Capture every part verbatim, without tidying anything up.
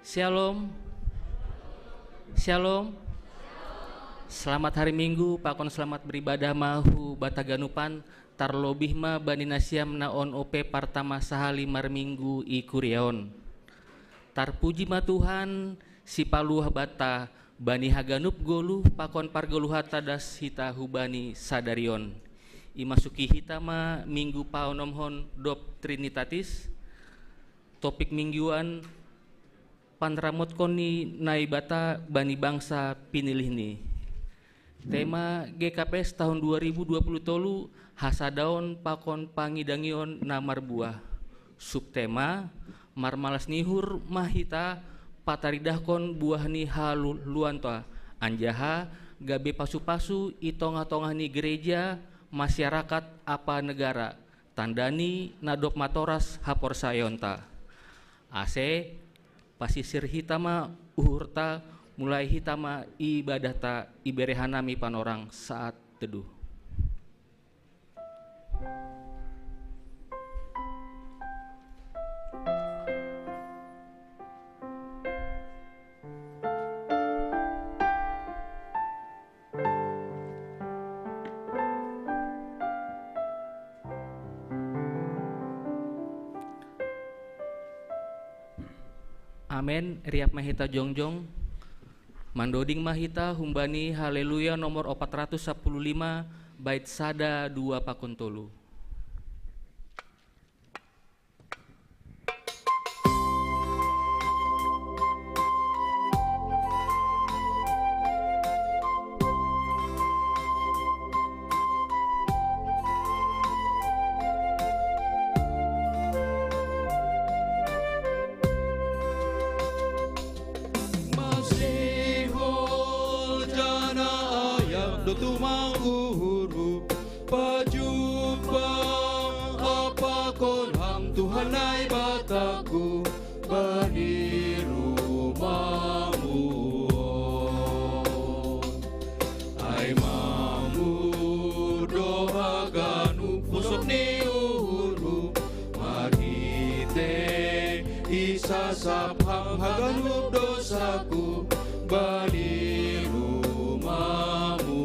Shalom. Shalom. Selamat hari Minggu, pakon selamat beribadah ma hu bata ganupan, tarlobih ma bani nasiam na on ope partama sahali marminggu i kuriaon. Tarpuji ma Tuhan, si paluah banta, bani haganup goluh pakon pargoluhanta das hita hubani sadarion. Imasuki hita ma minggu paonomhon dob Trinitatis, topik mingguan, panramotkon ni Naibata bani bangsa pinilihni. Tema G K P S tahun dua ribu dua puluh tolu, hasadaon pakon pangidangion na marbuah. Subtema, marmalas ni uhur ma hita pataridahkon buah ni haluanta, anjaha gabe pasu-pasu i tongah-tongah ni gereja, masyarakat ampa negara, tandani na dob matoras haporsayaonta. Ase, pasisir hita ma uhurta, mulai hita ma ibadahta, ibere hanami panorang saat teduh. Amen. Riap ma hita jongjong. Mandoding ma hita humbani Haleluya nomor opat ratus sapuluh lima, bait sada, dua pakon tolu. Masihol jana ayam do tumang uhurhu, pajumpa pakon Ham Tuhan Naibataku, bani rumamu on. Ai mamu do haganup pusok ni uhurhu, marhite i sasap Ham haganup dosaku, bani rumamu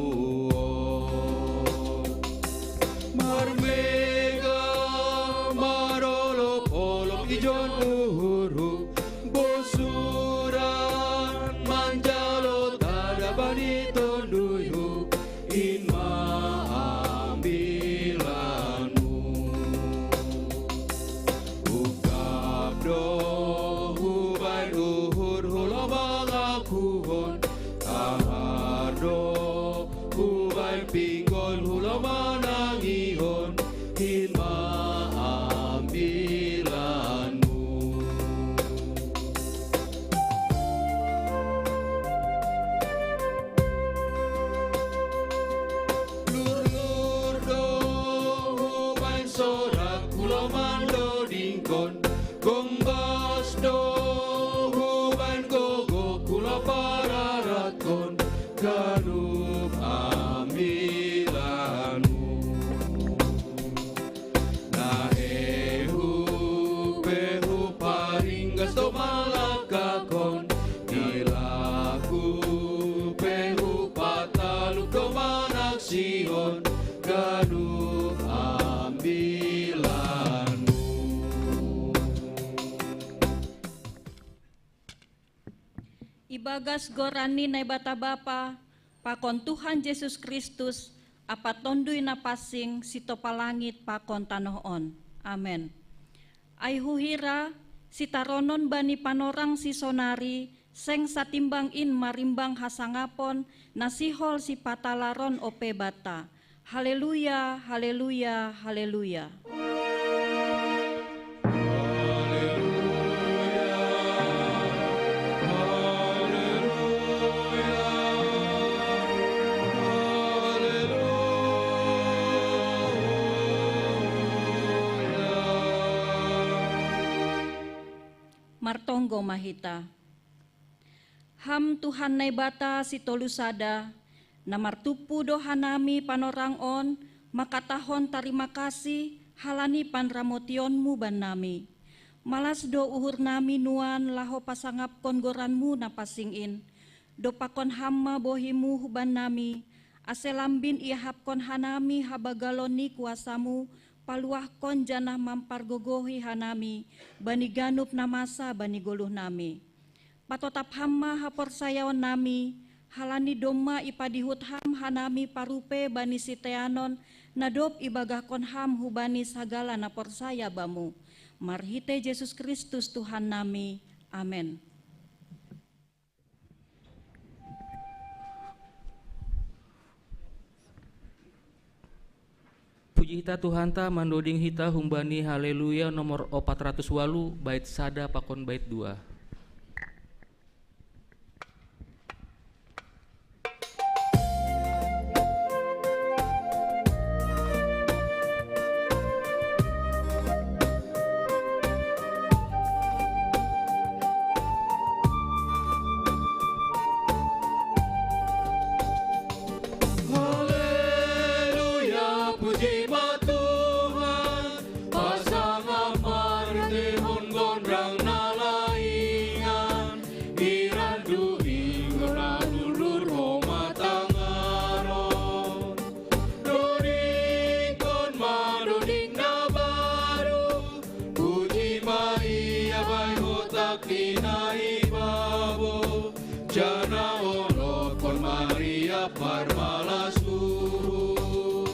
on. Marmega marolop-olop ijon uhurhu, bosuran manjalo tada bani tonduyhu, in ma ambilanmu. Ungkap do hubahen uhurhu lomo mangakuhon, kahar do hubahen pinggolhu lomo manangihon, in ma ambilanmu. Lurlur do hubahen sorakhu lomo mandodingkon, gombas do hubahen gogokhu lomo pararatkon ganup ambilanmu. Naehu pe huparinggas do malangkahkon, dilaku pe hupataluk do manaksihon ganup ambilanmu. Ibagas goran ni Naibata Bapa, pakon Tuhan Jesus Kristus, ampa Tonduy Napansing, sitopa langit pakon tanoh on. Amen. Ai huhira, sitaronon bani panorang sisonari, seng satimbang in marimbang hasangapon na sihol sipatalaron ope banta. Haleluya, haleluya, haleluya. Martonggo ma hita. Ham Tuhan Naibata sitolu sada, na martumpu do hanami panorang on mangkatahon tarima kasih halani panramotionmu bannami. Malas do uhur nami nuan laho pasangapkon goranmu na pansing in. Dopakon ham ma bohimu huban nami, ase lambin iahapkon hanami habagalon ni kuasamu, paluahkon janah mampargogohi hanami bani ganup na masa bani goluh nami. Patotap ham ma haporsayaon nami, halani domma ipadihut ham hanami parupe bani siteanon, na dob ibagahkon ham hubani sagala na porsaya bamu. Marhitei Jesus Kristus Tuhan nami. Amen. Puji hita Tuhanta, mandoding hita humbani Haleluya nomor opat ratus walu, bait sada pakon bait dua. Haleluya, puji ma Tuhan, pasangap marhitehon gondang na laingan, irandu inggo na dulur homa tangaron. Dodingkon ma doding na baru, puji ma Ia bahen hotak ni na i babo, janah olotkon Maria parmalas uhur.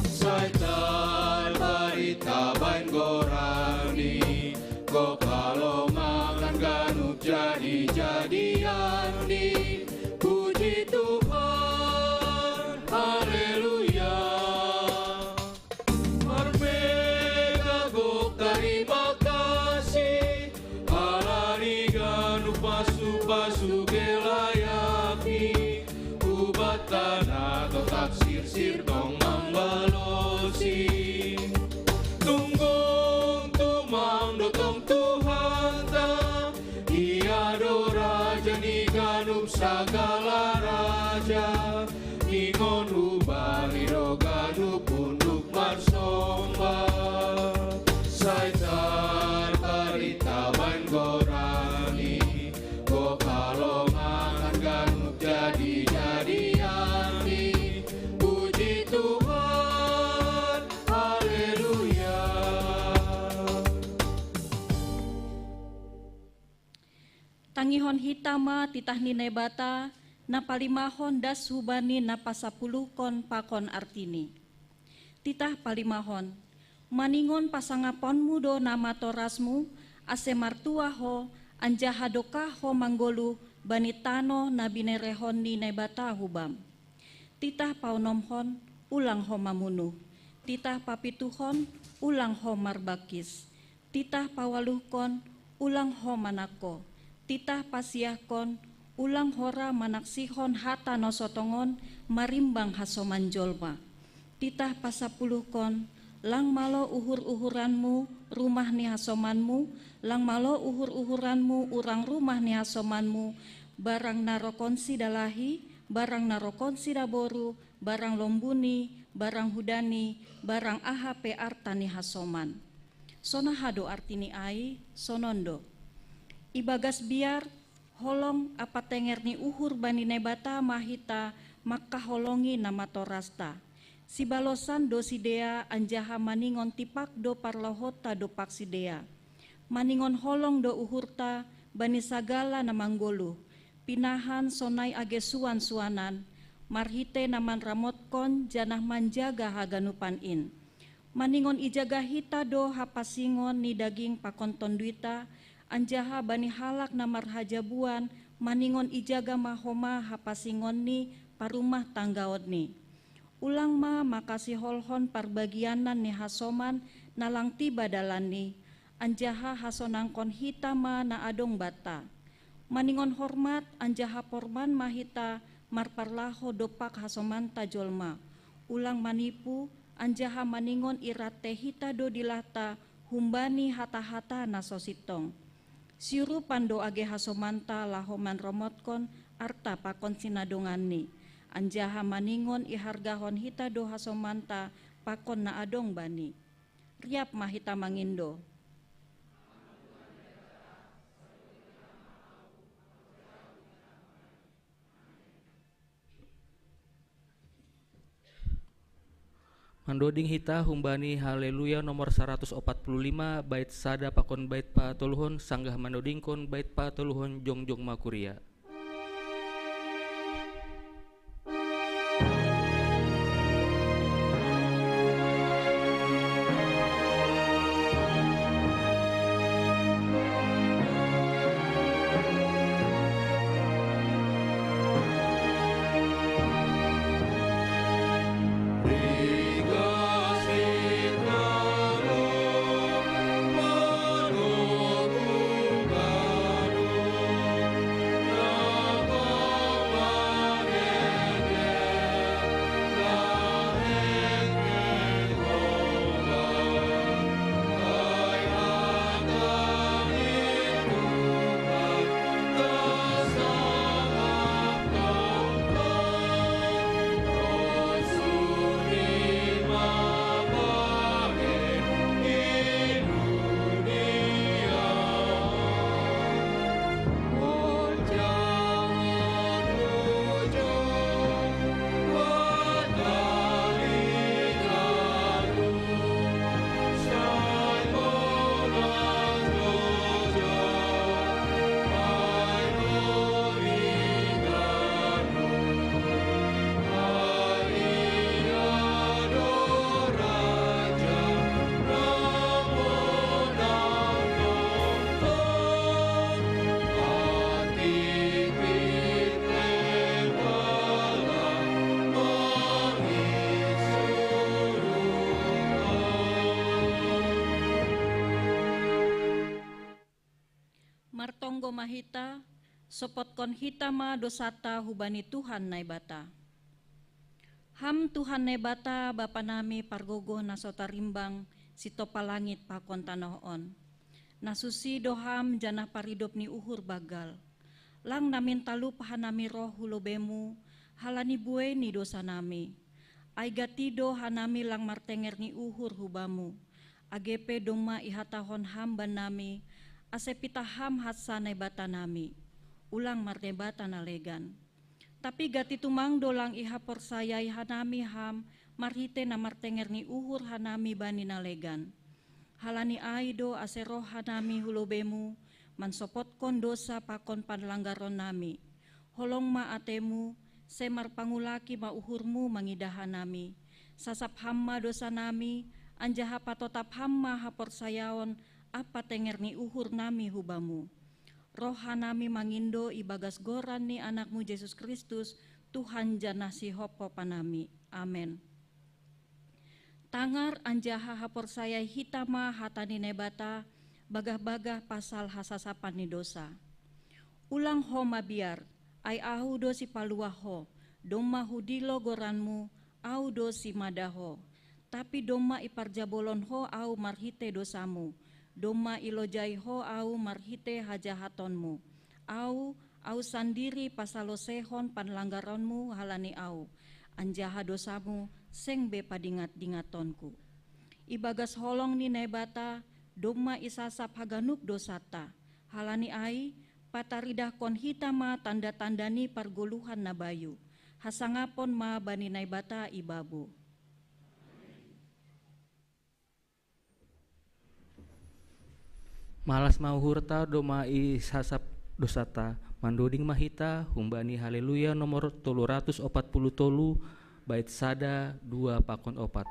Sai tarbarita bahen goran-Ni, gok halongangan ganup jadi-jadian-Ni. Puji Tuhan, haleluya. Marmegah gok tarima kasih, halani ganup pasu-pasu je layak-Ni, ubat tanah totap sirsir tong mambalosi. Tunggung tumang do tong Tuhanta, Ia do Raja ni ganup sagala raja, ningon hubani do ganup unduk marsomba. Sai tarbarita bahen goran-Ni, gok halongangan ganup jadi-jadian-Ni. Puji Tuhan, haleluya. Tangihon hita ma titah ni Naibata, na palimahon das hubani na pasapuluhkon pakon artini. Titah palimahon, maningon pasangaponmu do nama torasmu, ase martuah ho, anjaha dokah ho manggoluh bani tanoh na binerehon ni Naibata hubam. Titah paonomhon, ulang ho mamunuh. Titah papituhon, ulang ho marbangkis. Titah paualuhkon, ulang ho manangko. Titah pasiahkon, ulang ho ra manaksihon hata na so tongon marimbang hasoman jolma. Titah pasapuluhkon, lang malo uhur-uhuranmu rumah ni hasomanmu, lang malo uhur-uhuranmu urang rumah ni hasomanmu, barang na rokonsi dalahi, barang na rokonsi daboru, barang lombuni, barang hudani, barang aha pe arta ni hasoman. Sonaha do artini ai? Sonon do. Ibagas biar, holong ampa tenger ni uhur bani Naibata ma hita mangkaholongi nama torasta. Sibalosan do sidea anjaha maningon tipak do parlahouta dompak sidea. Maningon holong do uhurta bani sagala na manggoluh, pinahan sonai age suan-suanan, marhitei na manramotkon janah manjaga haganupan in. Maningon ijaga hita do hapansingon ni daging pakon tonduita, anjaha bani halak na marhajabuan maningon ijaga ma homa hapansingon ni parumah tanggaonni. Ulang ma makasiholhon parbagianan ni hasoman na lang tiba dalanni, anjaha hasonangkon hita ma na adong banta. Maningon hormat anjaha porman ma hita marparlahou dompak hasomanta jolma. Ulang manipu, anjaha maningon irante hita do dilahta humbani hata-hata na so sintong. Siurupan do age hasomanta laho manramotkon arta pakon sinadonganni, anjaha maningon ihargahon hita do hasomanta pakon na adong bani. Riap ma hita mangindo. Mandoding hita humbani Haleluya nomor saratus opat puluh lima, bait sada pakon bait patoluhon, sanggah mandodingkon bait patoluhon jongjong ma kuria. Martonggo ma hita, sopotkon hita ma dosata hubani Tuhan Naibata. Ham Tuhan Naibata, Bapa nami pargogoh na so tarimbang, sitopa langit pakon tanoh on. Na susi do Ham janah paridop ni uhur banggal. Lang namin talup hanami roh hu lobei-Mu, halani buei ni dosa nami. Ai gati do hanami lang martenger ni uhur hu Bamu. Age pe domma ihatahon Ham bannami, ase pitah Ham hansa Naibata nami. Ulang marnaibata na legan. Tapi gati tumang do lang ihaporsayai hanami Ham, marhitei na martenger ni uhur hanami bani na legan. Halani ai do ase roh hanami hu lobei-Mu, mansopotkon dosa pakon panlanggaron nami. Holong ma atei-Mu, sai marpangulaki ma uhur-Mu mangidah hanami. Sasap Ham ma dosa nami, anjaha patotap Ham ma haporsayaon ampa tenger ni uhur nami hu Bamu. Roh hanami mangindo ibagas goran ni Anak-Mu Jesus Kristus, Tuhan janah Sihophop hanami. Amen. Tangar anjaha haporsayai hita ma hata ni Naibata, bagah-bagah pasal hasasapan ni dosa. Ulang ho mabiar, ai Ahu do Sipaluah ho, domma hudilo goran-Mu, Ahu do Simada ho. Tapi domma iparjabolon ho Ahu marhitei dosa-Mu, domma ilojai ho Ahu marhitei hajahaton-Mu. Ahu, Ahu sandiri pasaloseihon panlanggaron-Mu halani Ahu, anjaha dosa-Mu seng be padingat-dingatonku. Ibagas holong ni Naibata, domma isasap haganup dosanta. Halani ai, pataridahkon hita ma tanda-tanda ni pargoluhan na bayu. Hasangapon ma bani Naibata ibabo. Malas ma uhurta domma isasap dosata, mandoding ma hita humbani Haleluya nomor tolu ratus opat puluh tolu, bait sada, dua pakon opat.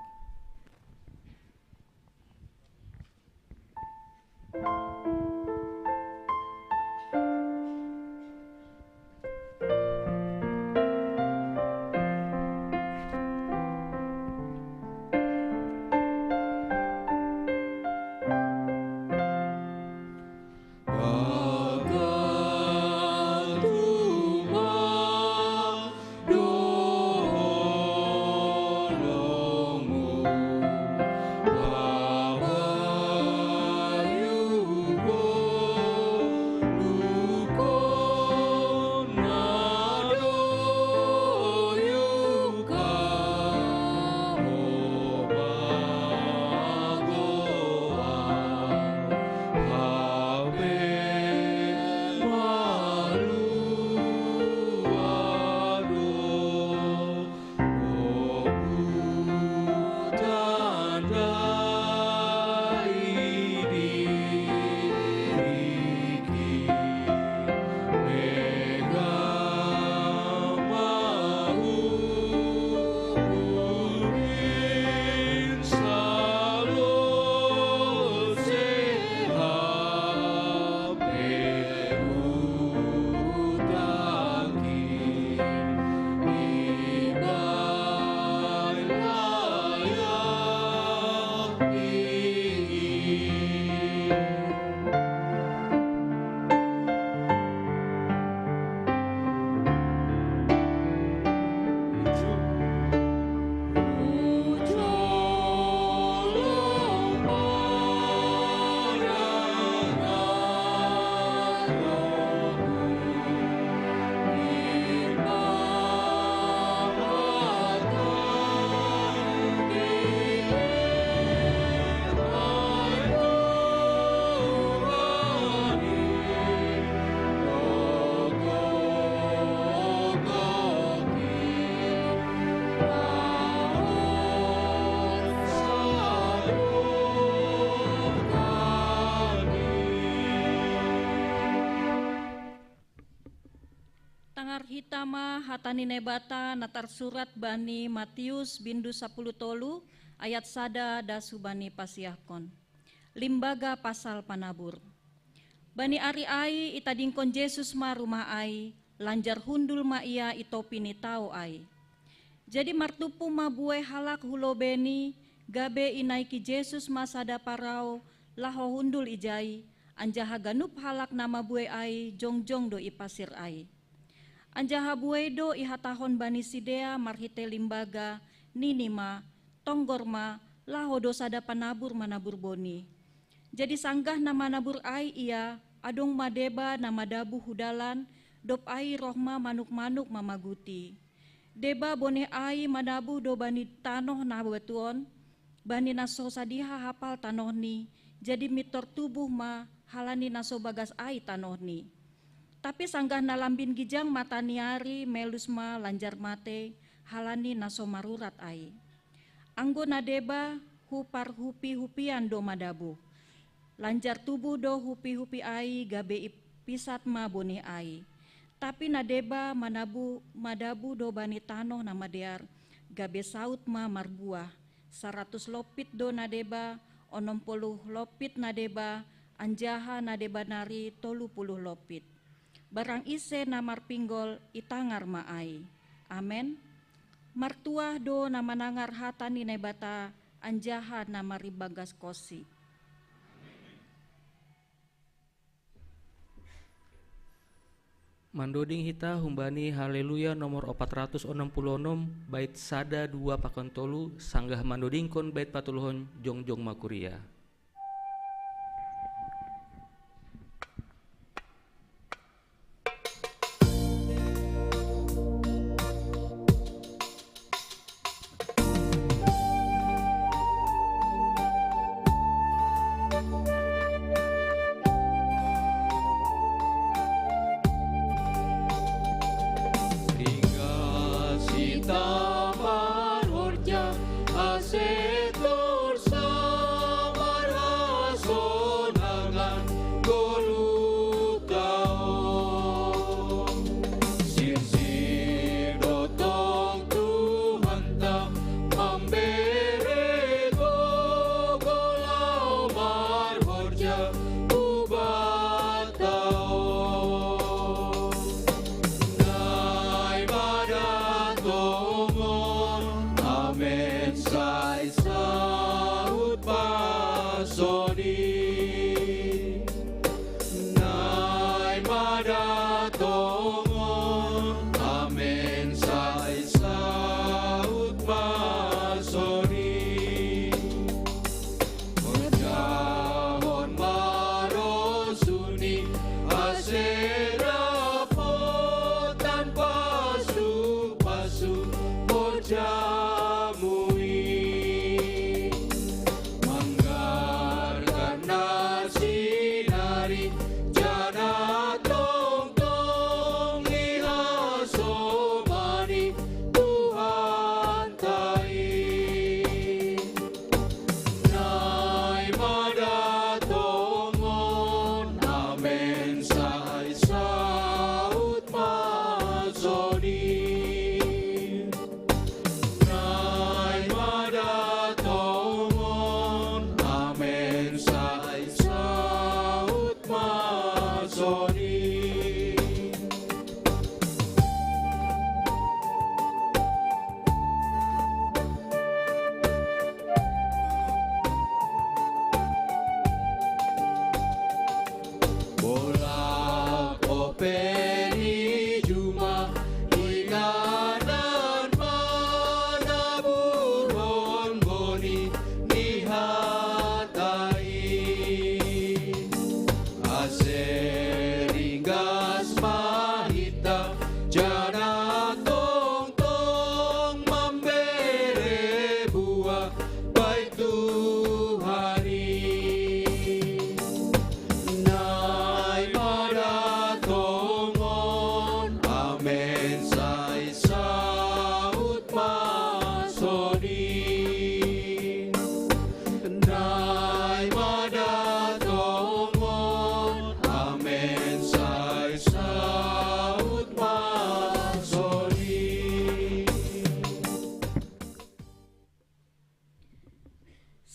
Tangar hita ma hata ni Naibata na tarsurat bani Matius bindu sapuluh tolu ayat sada das hubani pasiahkon. Limbaga pasal panabur. Bani ari ai itadingkon Jesus ma rumah ai, lanjar hundul ma ia i topi ni tao ai. Jadi martumpu ma buei halak hu lobei ni, gabe inaiki Jesus ma sada parau laho hundul ijai, anjaha ganup halak na mabuei ai jongjong do i pasir ai. Anjaha buei do ihatahon bani sidea marhitei limbaga, nini ma, tonggor ma, laho do sada panabur manabur boni. Jadi sanggah na manabur ai ia, adong ma deba na madabuh hu dalan, dob ai roh ma manuk-manuk mamaguti. Deba boneh ai madabuh do bani tanoh na batuon, bani na so sadiha hapal tanohni, jadi mintor tubuh ma halani na so bagas ai tanohni. Tapi sanggah na lambin gijang mata ni ari melus ma lanjar matei halani na so marurat ai. Anggo na deba hu parhupi-hupian do madabuh. Lanjar tubuh do hupi-hupi ai gabe ipisat ma boneh ai. Tapi na deba manabu, madabuh do bani tanoh na madear, gabe saut ma marbuah. Saratus lopit do na deba, onom puluh lopit na deba, anjaha na deba nari tolu puluh lopit. Barang ise na marpinggol itangar ma ai. Amen. Martuah do na manangar hata ni Naibata anjaha na maribagas kosi. Mandoding hita humbani Haleluya nomor opat ratus onom puluh onom, bait sada, dua pakon tolu, sanggah mandodingkon bait patoluhon jongjong ma kuria.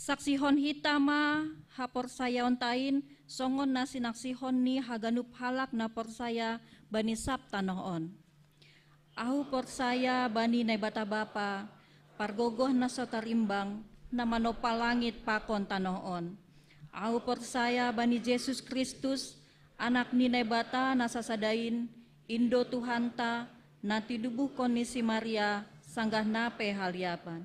Saksihon hita ma haporsayaon tain, songon na sinaksihon ni haganup halak na porsaya bani sab tanoh on. Ahu porsaya bani Naibata Bapa, pargogoh na so tarimbang, na manopa langit pakon tanoh on. Ahu porsaya bani Jesus Kristus, Anak ni Naibata na sasada in, in do Tuhanta, na tinubuhkon ni si Maria, sanggah na pe haliapan.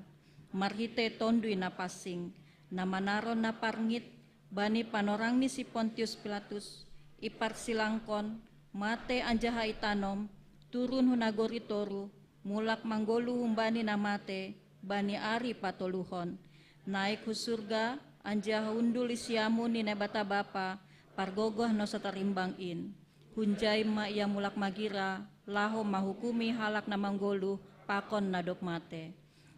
Marhite Tonduy Napansing, na manaron na parngit, bani panorang ni si Pontius Pilatus, iparsilangkon, mate anjaha itanom, turun hu nagori toruh, mulak manggoluh humbani na mate, bani ari patoluhon. Naik hu surga, anjaha hundul i siamun ni Naibata Bapa, pargogoh na so tarimbang in. Hunjai ma ia mulak magira, laho mahukumi halak na manggoluh, pakon na dob mate.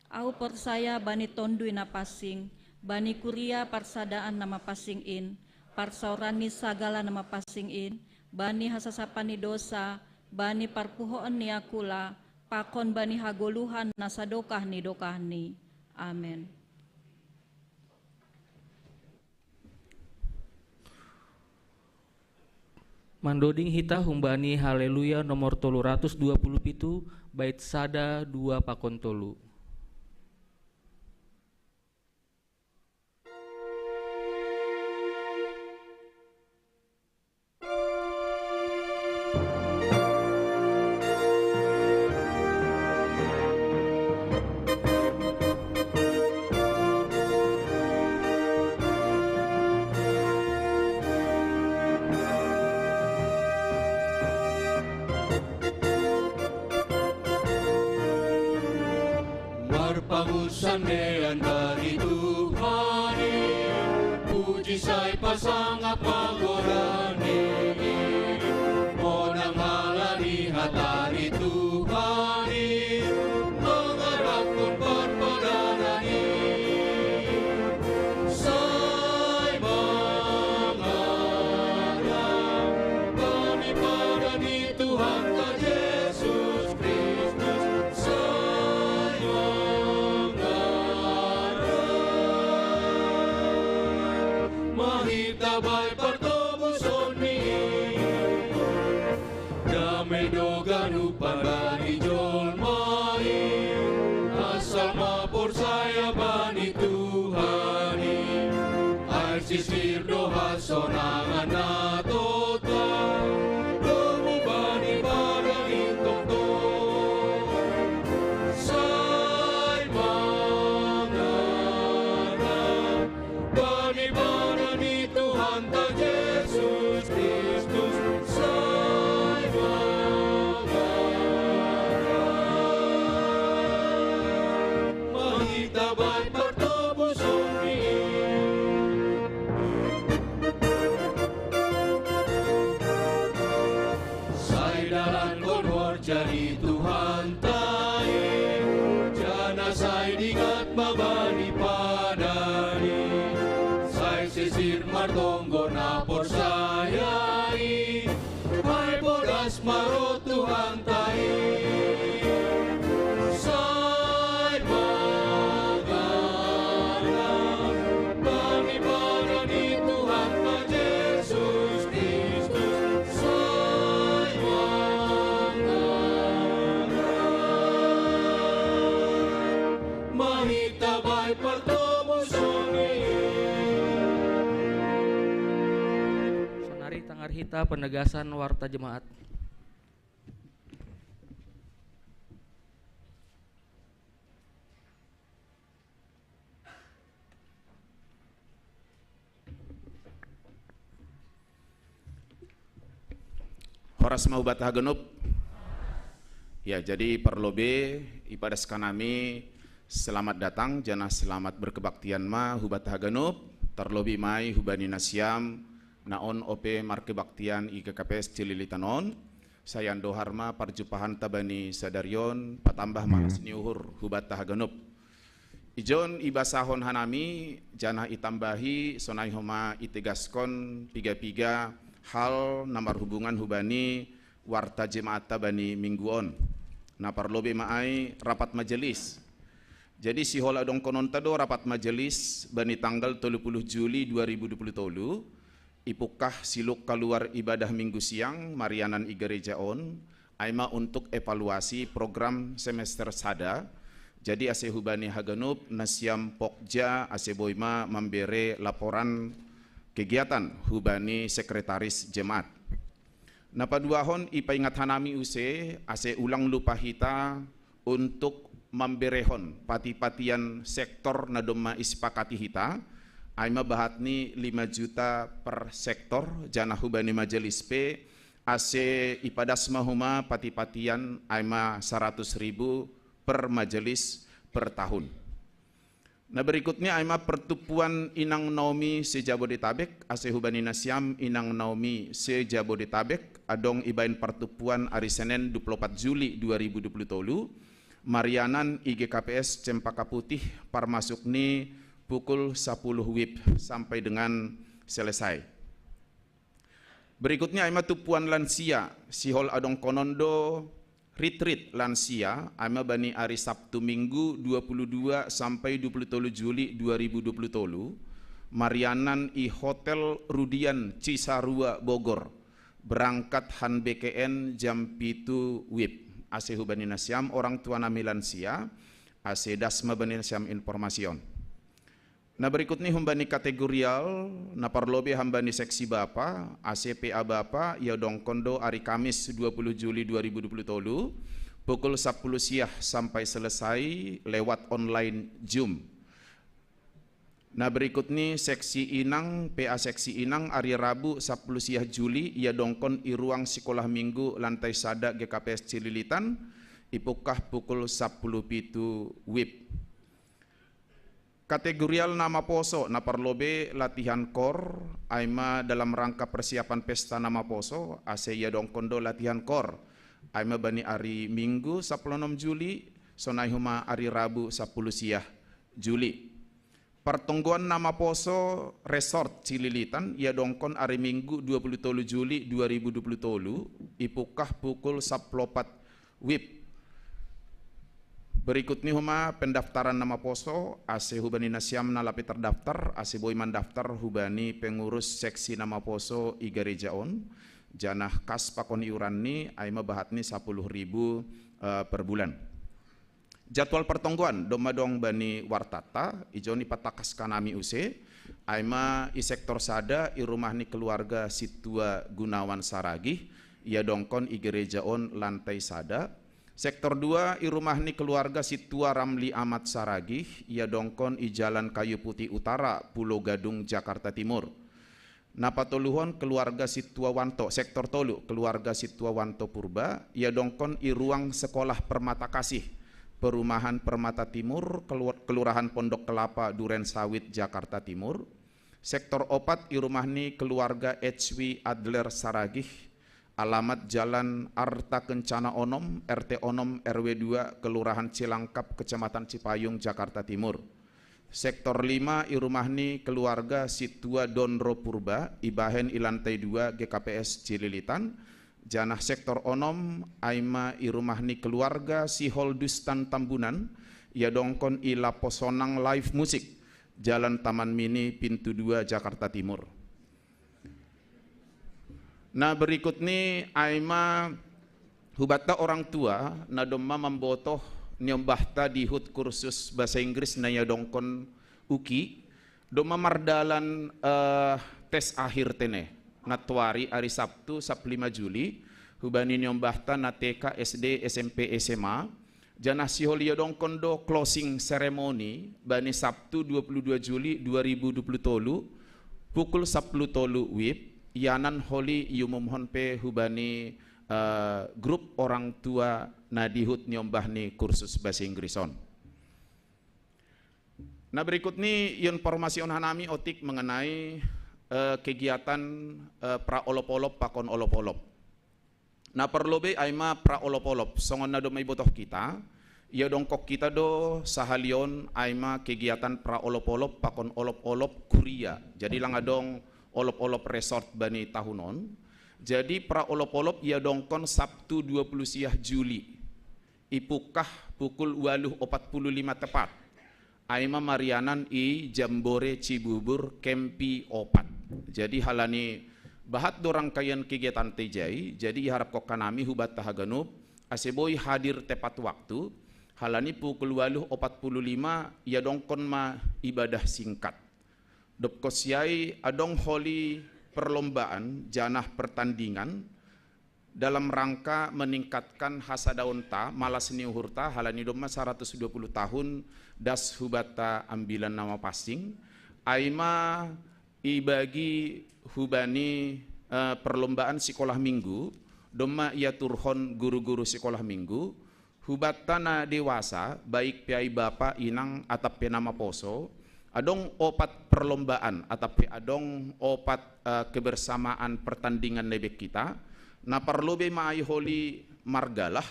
Ahu porsaya bani Tonduy Napansing, bani kuria parsadaan na mapansing in, parsaoran ni sagala na mapansing in, bani hasasapan ni dosa, bani parpuhoon ni angkula, pakon bani hagoluhan na sadokah ni dokahni. Amen. Mandoding hita humbani Haleluya nomor tolu ratus dua puluh pitu, bait sada, dua pakon tolu. Marpangunsandean bani Tuhan i, puji sai pasangap ma goran i. Monang halani hata ni Tuhan i, mangarahkon parpadanan i. Sai mangarah bani padan ni Tuhanta Jesus Kristus, sai mangarah. Ma hita bai partobuson i. Dame do ganupan bani jolma i, asal ma porsaya bani Tuhan i. Ai sisir do hasonangan na total, domu bani padan i tongtong. Sai mangarah bani padan ni Tuhanta Jesus Kristus, sai mangarah. Ma hita bai partobuson i. Sai dalankon horja ni Tuhanta i, janah sai dingat ma bani padan i. Sai sisir martonggo na porsaya i, ai podas ma roh Tuhanta i. Sai mangarah bani padan ni Tuhanta Jesus Kristus, sai mangarah. Ma hita bai partobuson i. Sonari tangar hita penegasan warta jemaat. Horas ma hubata haganup. Ya, jadi parlobei ipadaskan hami selamat datang, janah selamat berkebaktian ma hubata haganup, tarlobei ma i hubani nasiam na on ope markebaktian i G K P S Cililitan on. Sai andohar ma parjumpahanta bani sadari on, patambah ma las ni uhur hubata haganup. Ijon ibasahon hanami, janah itambahi, sonai homa itegaskon piga-piga hal na marhubungan hubani warta jemaatta bani minggu on. Na parlobei ma ai rapat majelis. Jadi sihol adong konon tado rapat majelis bani tanggal tolu puluh Juli dua ribu dua puluh tolu, ipukah siluk kaluar ibadah minggu siang marianan i gereja on, aima untuk evaluasi program semester sada. Jadi ase hubani haganup nasiam pokja ase boima mambere laporan kegiatan hubani sekretaris jemaat. Napaduahon ipaingat hanami use ase ulang lupa hita untuk mamberehon pati-patian sektor na domma isepakati hita, aima bahatni lima juta per sektor, janah hubani majelis pe ase ipadas ma huma pati-patian aima saratus ribu per majelis per tahun. Na berikutnya aima pertupuan inang Naomi se-Jabodetabek, ase hubani nasiam inang Naomi se-Jabodetabek adong ibaen pertupuan ari Senen dua puluh opat Juli dua ribu dua puluh tolu, marianan i G K P S Cempaka Putih, parmasuk ni pukul sapuluh wib sampai dengan selesai. Berikutnya aima tupuan lansia, sihol adong konon do ritrit lansia, aima bani ari Sabtu Minggu dua puluh dua sampai dua puluh tolu Juli dua ribu dua puluh tolu, marianan i Hotel Rudian Cisarua Bogor, berangkat han B K N jam pitu wib. Ase hubani nasiam orang tua nami lansia, ase das ma bani nasiam informasi on. Na berikutni humbani kategorial, na parlobei hambani seksi bapa, ase P A bapa, ia dongkon do ari Kamis dua puluh Juli dua ribu dua puluh tolu, pukul sapuluh siah sampai selesai lewat online Zoom. Na berikutni seksi inang, P A seksi inang ari Rabu sapuluh siah Juli, ia dongkon i ruang sikolah minggu lantai sada G K P S Cililitan, ipukah pukul sapuluh pitu wib. Kategorial na maposo, na parlobei latihan kor, aima dalam rangka persiapan pesta na maposo, ase ia dongkon do latihan kor, aima bani ari Minggu sapuluh onom Juli, sonai huma ari Rabu sapuluh siah Juli. Partonggoan na maposo resort Cililitan, ia dongkon ari Minggu dua puluh tolu Juli dua ribu dua puluh tolu, ipukah pukul sapuluh opat wib. Berikutni huma pendaftaran na maposo, ase hubani nasiam na lape terdaftar, ase boi mandaftar hubani pengurus seksi na maposo i gareja on, janah kas pakon iuranni, aima bahatni sapuluh ribu, eh, per bulan. Jadwal pertonggoan domma dong bani wartata, ijon ipatakas kanami use, aima i sektor sada i rumah ni keluarga Situa Gunawan Saragih, ia dongkon i gereja on lantai sada. Sektor dua i rumah ni keluarga Situa Ramli Amat Saragih, ia dongkon i Jalan Kayu Putih Utara, Pulo Gadung, Jakarta Timur. Na patoluhon keluarga Situa Wanto, sektor tolu, keluarga Situa Wanto Purba, ia dongkon i ruang sekolah Permata Kasih, perumahan Permata Timur, kelu-, Kelurahan Pondok Kelapa, Duren Sawit, Jakarta Timur. Sektor opat i rumah ni keluarga H W Adler Saragih, alamat Jalan Arta Kencana onom, R T onom, R W dua, Kelurahan Cilangkap, Kecamatan Cipayung, Jakarta Timur. Sektor lima i rumah ni keluarga Situa Donro Purba, ibahen i lantai dua G K P S Cililitan, janah sektor onom aima i rumah ni keluarga Siholdustan Tambunan, ia dongkon i Laposonang Live Music, Jalan Taman Mini, Pintu dua, Jakarta Timur. Na berikutni aima hubatta orang tua na domma mambotoh niombahta dihut kursus bahasa Inggris na ia dongkon UKI, domma mardalan, eh, tes akhir tene, nantoari ari Sabtu, Sab lima Juli, hubani niombahta na T K, S D, S M P, S M A, janah sihol ia dongkon do closing ceremony bani Sabtu dua puluh dua Juli dua ribu dua puluh tolu, pukul sapuluh tolu wib, ianan holi iumumhon pe hubani, eh, grup orang tua na dihut niombah ni kursus bahasa Inggris on. Na berikutni iinformasihon hanami otik mengenai, eh, kegiatan, eh, pra olop-olop pakon olop-olop. Na parlobei aima pra olop-olop, songon na domma ibotoh kita, ia dongkon kita do sahali on aima kegiatan pra olop-olop pakon olop-olop kuria. Jadi lang adong olop-olop resort bani tahun on. Jadi pra olop-olop ia dongkon Sabtu dua puluh siah Juli, ipukah pukul waluh opat puluh lima tepat. ai ma marianan i Jambore Cibubur Kempi opat. Jadi halani bahat do rangkaian kegiatan ta i jai, jadi iharap ko kanami hubatta haganup ase boi hadir tepat waktu, halani pukul waluh opat puluh lima iadongkon ma ibadah singkat. Dob konsi ai adong holi perlombaan janah pertandingan dalam rangka meningkatkan hasadaonta, malas ni uhurta, halani domma saratus dua puluh tahun das hubatta Ambilan Nama Passing, ai ma ibagi hubani eh, perlombaan sikolah minggu, domma iaturhon guru-guru sikolah minggu, hubatta na dewasa, baik pe ai bapa, inang, atap pe na maposo, adong opat perlombaan, atap pe adong opat eh, kebersamaan pertandingan na ibebek hita, na parlobei ma ai holi margalah,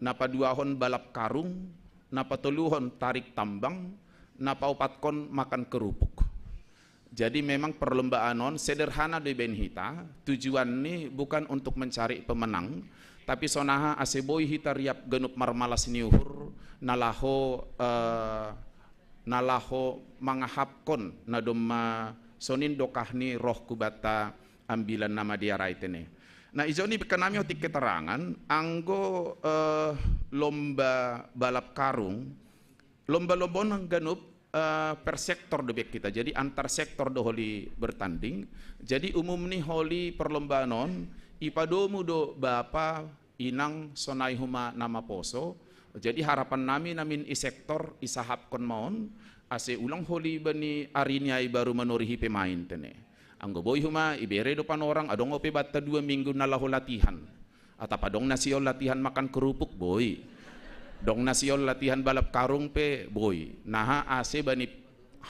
na paduahon balap karung, na patoluhon tarik tambang, na paopatkon makan kerupuk. Jadi memang perlombaan on sederhana do ibaen hita, tujuanni bukan untuk mencari pemenang, tapi sonaha ase boi hita riap ganup marmalas ni uhur, na laho eh, na laho mangahapkon na domma sonin dokahni roh hubatta Ambilan Nama Dear ai tene. Na ijon ni bikkanami otik keterangan, anggo eh, lomba balap karung, lomba-lomba on ganup eh, per sektor do bek hita. Jadi antar sektor do holi bertanding. Jadi umum ni holi perlombaan on ipadomu do bapa, inang, sonai homa na maposo. Jadi harapan nami namin i sektor isahapkon ma on, ase ulang holi bani ari ni ai baru manorihi pemain tene. Anggo boi homa ibere do panorang, adong ope batta dua minggu na laho latihan. Atap adong na sihol latihan makan kerupuk, boi. Dong na sihol latihan balap karung pe, boi. Naha ase bani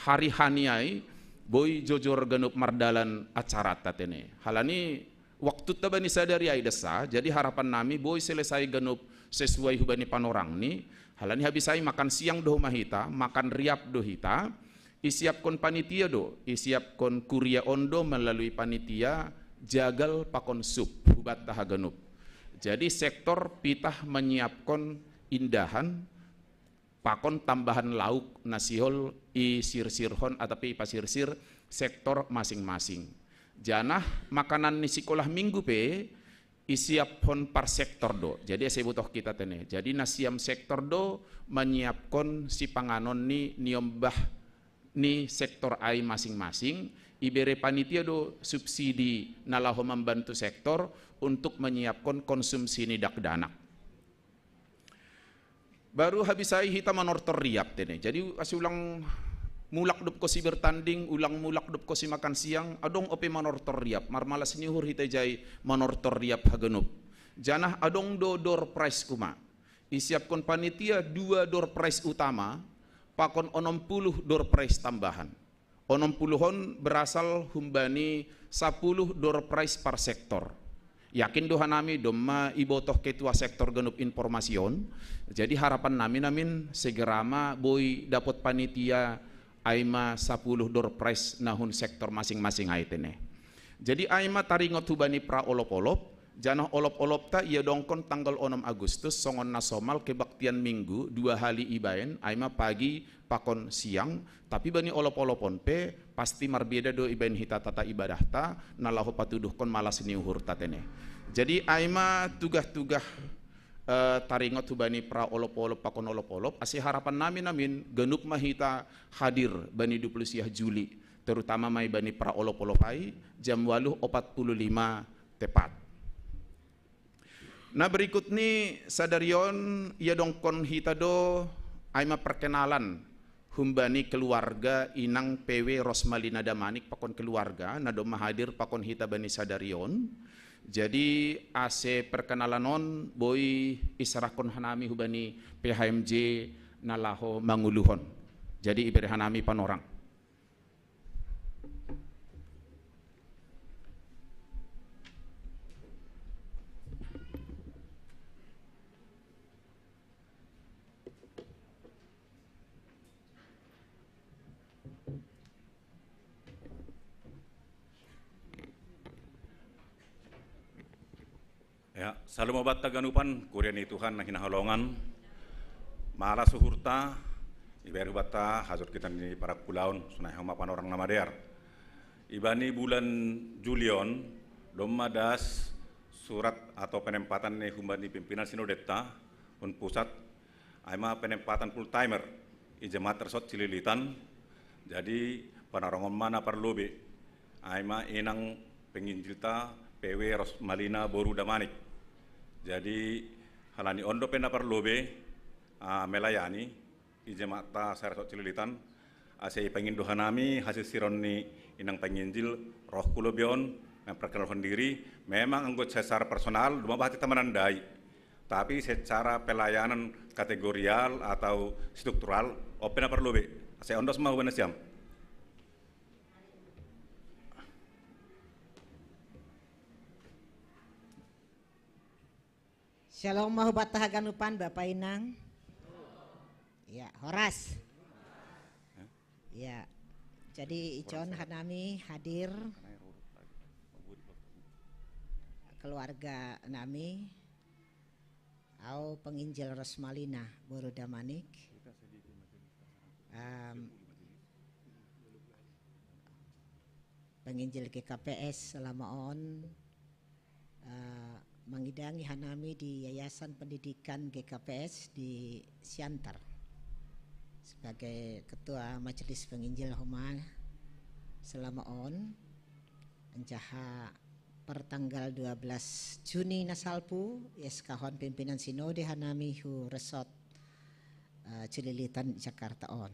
hari hani ai, boi jojor ganup mardalan acarata tene. Halani waktunta bani sadari ai dasa, jadi harapan nami boi selesai ganup sesuai hubani panorangni, halani habis ai makan siang do homa hita, makan riap do hita, isiapkon panitia do, isiapkon kuria on do melalui panitia jagal pakon sup, hubatta haganup. Jadi sektor pitah menyiapkon indahan, pakon tambahan lauk na sihol isirsirhon atap pe ipasirsir sektor masing-masing. Janah makanan ni sikolah minggu pe isiaphon par sektor do. Jadi ase botoh hita tene. Jadi na siam sektor do manyiapkon sipanganon ni niombah ni sektor ai masing-masing, ibere panitia do subsidi na laho mambantu sektor untuk manyiapkon konsumsi ni dakdanak. Baru habis ai hita manortor riap tene. Jadi ase ulang mulak dob konsi bertanding, ulang mulak dob konsi makan siang, adong ope manortor riap, marmalas ni uhur hita i jai manortor riap haganup. Janah adong do door prize homa. Isiapkon panitia dua door prize utama, pakon onom puluh door prize tambahan. Onom puluh on berasal humbani sapuluh door prize par sektor. Yakin do hanami domma ibotoh ketua sektor ganup informasi on. Jadi harapan nami namin segera ma boi dapot panitia ai ma sapuluh door prize na hun sektor masing-masing ai tene. Jadi ai ma taringot hubani pra olop-olop, janah olop-olopta iadongkon tanggal onom Agustus songon na somal kebaktian minggu dua hali ibaen, ai ma pagi pakon siang, tapi bani olop-olop on pe pasti marbeda do ibaen hita tata ibadahta na laho patuduhkon malas ni uhurta tene. Jadi ai ma tugah-tugah eh, taringot hubani pra olop-olop pakon olop-olop, ase harapan nami namin ganup ma hita hadir bani dua puluh siah Juli, terutama ma i bani pra olop-olop ai, jam waluh opat puluh lima tepat. Na berikut ni sadari on iadongkon hita do ai ma perkenalan humbani keluarga inang P W Rosmalina Damanik pakon keluarga na domma hadir pakon hita bani sadari on. Jadi ase perkenalan on boi iserahkon hanami hubani P H M J na laho manguluhon. Jadi ibere hanami panorang. Ya, salam obat taganupan, kuria ni Tuhan na hinaholongan. Malas uhurta, Ibaen hubata hajur kita ni para kulaon, sonai homa panorang na madear. Ibani bulan Julion, domma das surat atau penempatan ni humbani pimpinan sinodetta, hun pusat, ai ma penempatan full timer, i jemaat Resort Cililitan, jadi panarongon mana parlobe, ai ma inang penginjilta P W Rosmalina Boru Damanik. Jadi halani ondo pena parlobe, ah, melayani, i jemaat ta Resort Cililitan, ase ipangindo hanami hasisiron ni inang penginjil roh kulobe on, memperkenalkan diri, memang anggo secara personal, duma bahati tamanandai. Tapi secara pelayanan kategorial atau struktural, open apa lobe. Ase ondos ma hubana siam. Shalom mahu batahaganupan Bapak Inang. Ya, horas. Ya, jadi icon hanami hadir keluarga nami, au penginjil Rosmalina Boru Damanik. Um, penginjil G K P S selama on uh, mangidangi hanami di Yayasan Pendidikan G K P S di Siantar sebagai ketua majelis penginjil homa selama on. Anjaha per tanggal dua belas Juni nasalpu, ias kahon pimpinan sinode hanami hu resort uh, Cililitan Jakarta on.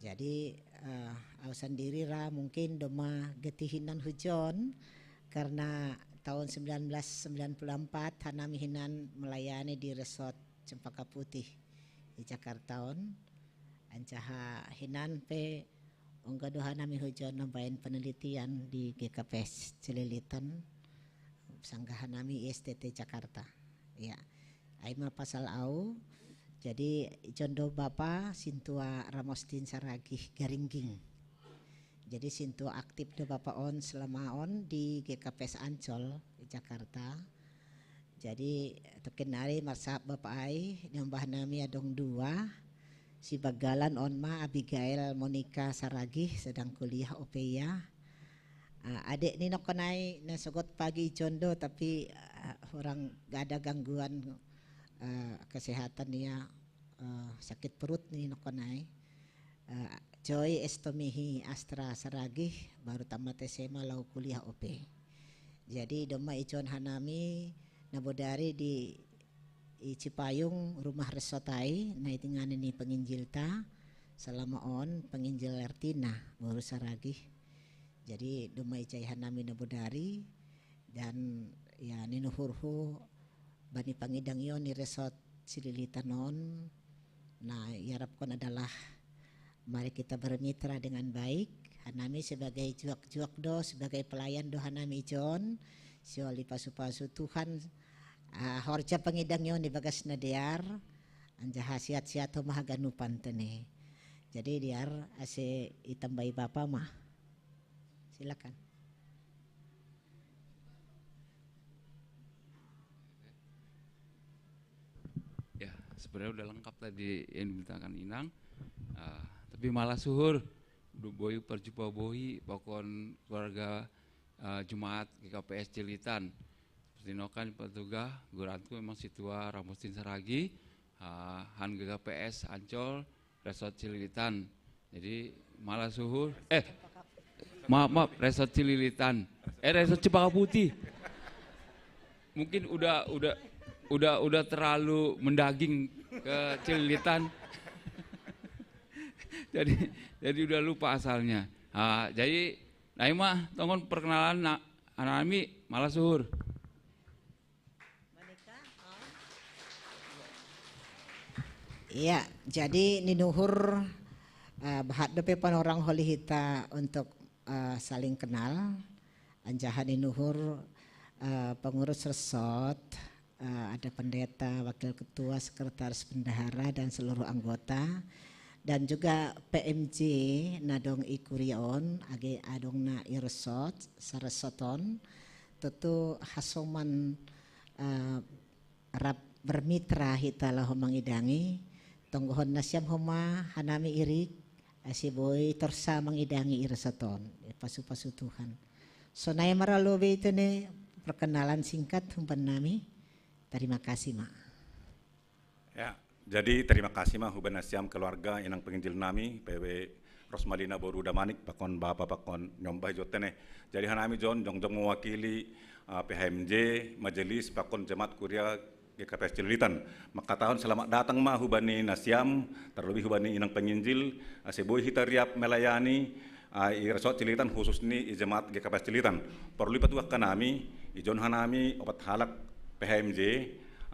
Jadi uh, au sandiri ra mungkin doma getihinan hujon karena tahun sembilan belas sembilan puluh empat hanami hinan melayani di resort Cempaka Putih di Jakarta on. Ancaha hinan pe ungga doha nami hujon nambain penelitian di G K P S Cililitan sanggaha nami I S T T Jakarta. Ya, aima pasal au. Jadi jondo bapa sintua Ramostin Saragih Garingging. Jadi sintua aktif do bapa on selama on di G K P S Ancol Jakarta. Jadi tokin nari marsahap bapa ai nyombah nami adong dua. Si bagalan on ma Abigail Monica Saragih sedang kuliah opeia. Uh, adek ni nokonai na sogot pagi jondo tapi uh, orang gak ada gangguan uh, kesehatan ia uh, sakit perut ni nokonai. Uh, Joy Estomihi Astra Saragih baru tamat S M A lau kuliah O P. Jadi doma ijon hanami nabodari di i Cipayung rumah resotai na itingani ni penginjilta selama on penginjil Ertina baru Saragih. Jadi doma icai hanami nabodari dan ya ninuhurhu bani pangidangion ni resort Cililitan on. Nah, iarapkon adalah mari kita bermitra dengan baik. Hanami sebagai juak-juak do, sebagai pelayan do hanami John. Sioli pasu-pasu Tuhan uh, horja pangidangion di bagas na dear. Anjaha sihat-sihat ho mahaganupan tene. Jadi dear ase itambai bapa mah. Silakan. Ya, sebenarnya udah lengkap tadi yang diberitakan Inang. Uh, tapi malah suhur, udah boyu perjupa bohi, pokon keluarga uh, Jumat G K P S Cilitan. Seperti nokan Pak Tuga, guranku memang situa Ramostin Saragi, uh, Han G K P S Ancol, Resort Cililitan. Jadi malah suhur, eh maaf maaf Resort Cililitan, eh Resort Cempaka Putih. Mungkin udah udah udah udah terlalu mendaging ke Cililitan. jadi jadi udah lupa asalnya. Ha, jadi naima tongon perkenalan na, anami malah suhur. Iya, jadi ninuhur uh, bahat dope panorang holi hita untuk uh, saling kenal. Anjaha ninuhur uh, pengurus resort, uh, ada pendeta, wakil ketua, sekretaris bendahara dan seluruh anggota dan juga P M J nadong i kuriaon age adong na i resort saresoton tutu hasoman uh, rap bermitra hita laho mangidangi Tonggohon nasiam homa hanami irik, ase boi torsa mangidangi ira soton, pasu-pasu Tuhan. Sonai maralobe itu ne perkenalan singkat humban nami. Terima kasih ma. Ya, jadi terima kasih ma huban nasiam keluarga inang penginjil nami, P W Rosmalina boru Damanik, pakon bapa, pakon nyombah jote ne. Jadi hanami John, jongjong mewakili uh, P H M J, majelis, pakon jemaat kuria G K P S Cililitan. Maka tahun selamat datang ma hubani nasiam, terlebih hubani inang penginjil, ase boi hita riap melayani, uh, i resort Cililitan khusus ni i jemaat G K P S Cililitan. Perlu ipatuak kanami, i John hanami, opat halak P H M J,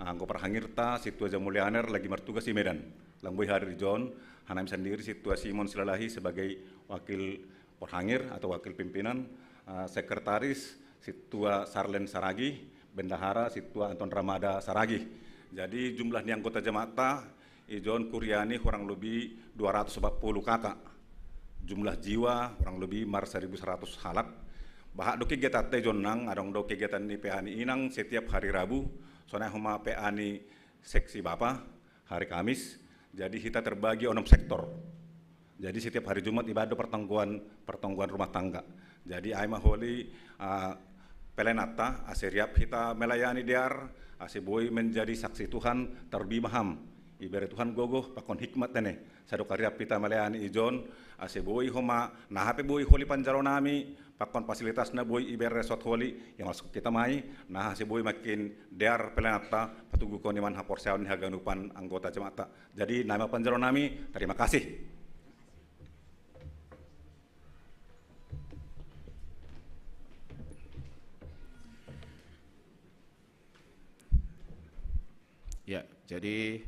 uh, anggo parhangirta, situa Jamulianer lagi martugas i Medan. Lang boi hadir i John, hanami sandiri situa Simon Silalahi sebagai wakil parhangir atau wakil pimpinan, uh, sekretaris situa Sarlen Saragi, bendahara situa Anton Ramada Saragi. Jadi jumlah ni anggota jemaat ta i John kuria ni kurang lebih dua ratus empat puluh kakak. Jumlah jiwa kurang lebih mar seribu seratus halak. Bahat do kegiatan ta i John nang, adong do kegiatan ni P A ni inang setiap hari Rabu, sonai homa P A ni seksi bapa, hari Kamis. Jadi hita terbagi onom sektor. Jadi setiap hari Jumat ibadah pertonggoan pertonggoan rumah tangga. Jadi ai ma holi uh, pelayanan ta, ase riap hita melayani dear, ase boi menjadi saksi Tuhan, terlebih maham. Ibere Tuhan gogoh pakon hikmat tene. Sadok riap hita melayani i John, ase boi homa, na hape boi holi panjaro nami, pakon fasilitas na boi ibere sot holi, yang masuk kita mai, na ase boi makin dear pelayanan ta, patugu koni man haporseaon ni haganupan anggota jemaat ta. Jadi nama panjaro nami, terima kasih. Ya, jadi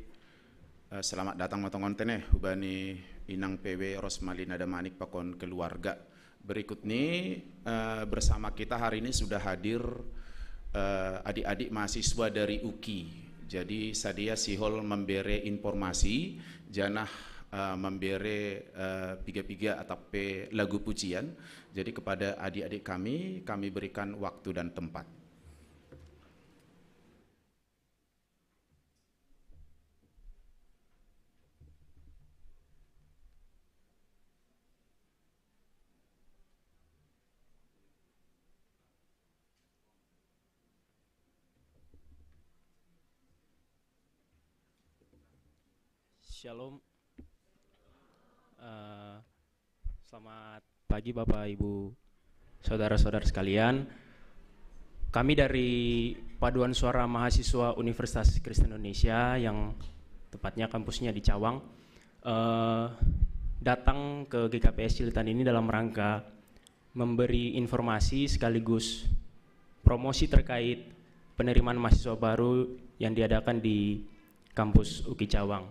uh, selamat datang matongon tene hubani inang P W Rosmalina Damanik pakon keluarga. Berikut ini uh, bersama kita hari ini sudah hadir uh, adik-adik mahasiswa dari UKI. Jadi sadia sihol membere informasi, janah uh, membere uh, piga-piga atape lagu pujian. Jadi kepada adik-adik kami, kami berikan waktu dan tempat. Shalom. Uh, selamat pagi Bapak Ibu, saudara-saudara sekalian. Kami dari Paduan Suara Mahasiswa Universitas Kristen Indonesia yang tepatnya kampusnya di Cawang, uh, datang ke G K P S Cililitan ini dalam rangka memberi informasi sekaligus promosi terkait penerimaan mahasiswa baru yang diadakan di kampus UKI Cawang.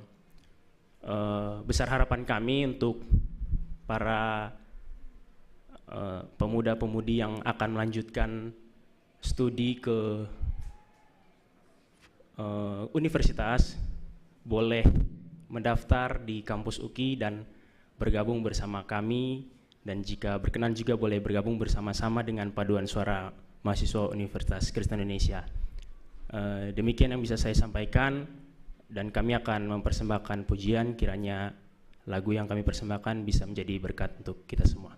Uh, besar harapan kami untuk para uh, pemuda-pemudi yang akan melanjutkan studi ke uh, universitas boleh mendaftar di kampus UKI dan bergabung bersama kami dan jika berkenan juga boleh bergabung bersama-sama dengan Paduan Suara Mahasiswa Universitas Kristen Indonesia. Uh, demikian yang bisa saya sampaikan dan kami akan mempersembahkan pujian kiranya lagu yang kami persembahkan bisa menjadi berkat untuk kita semua.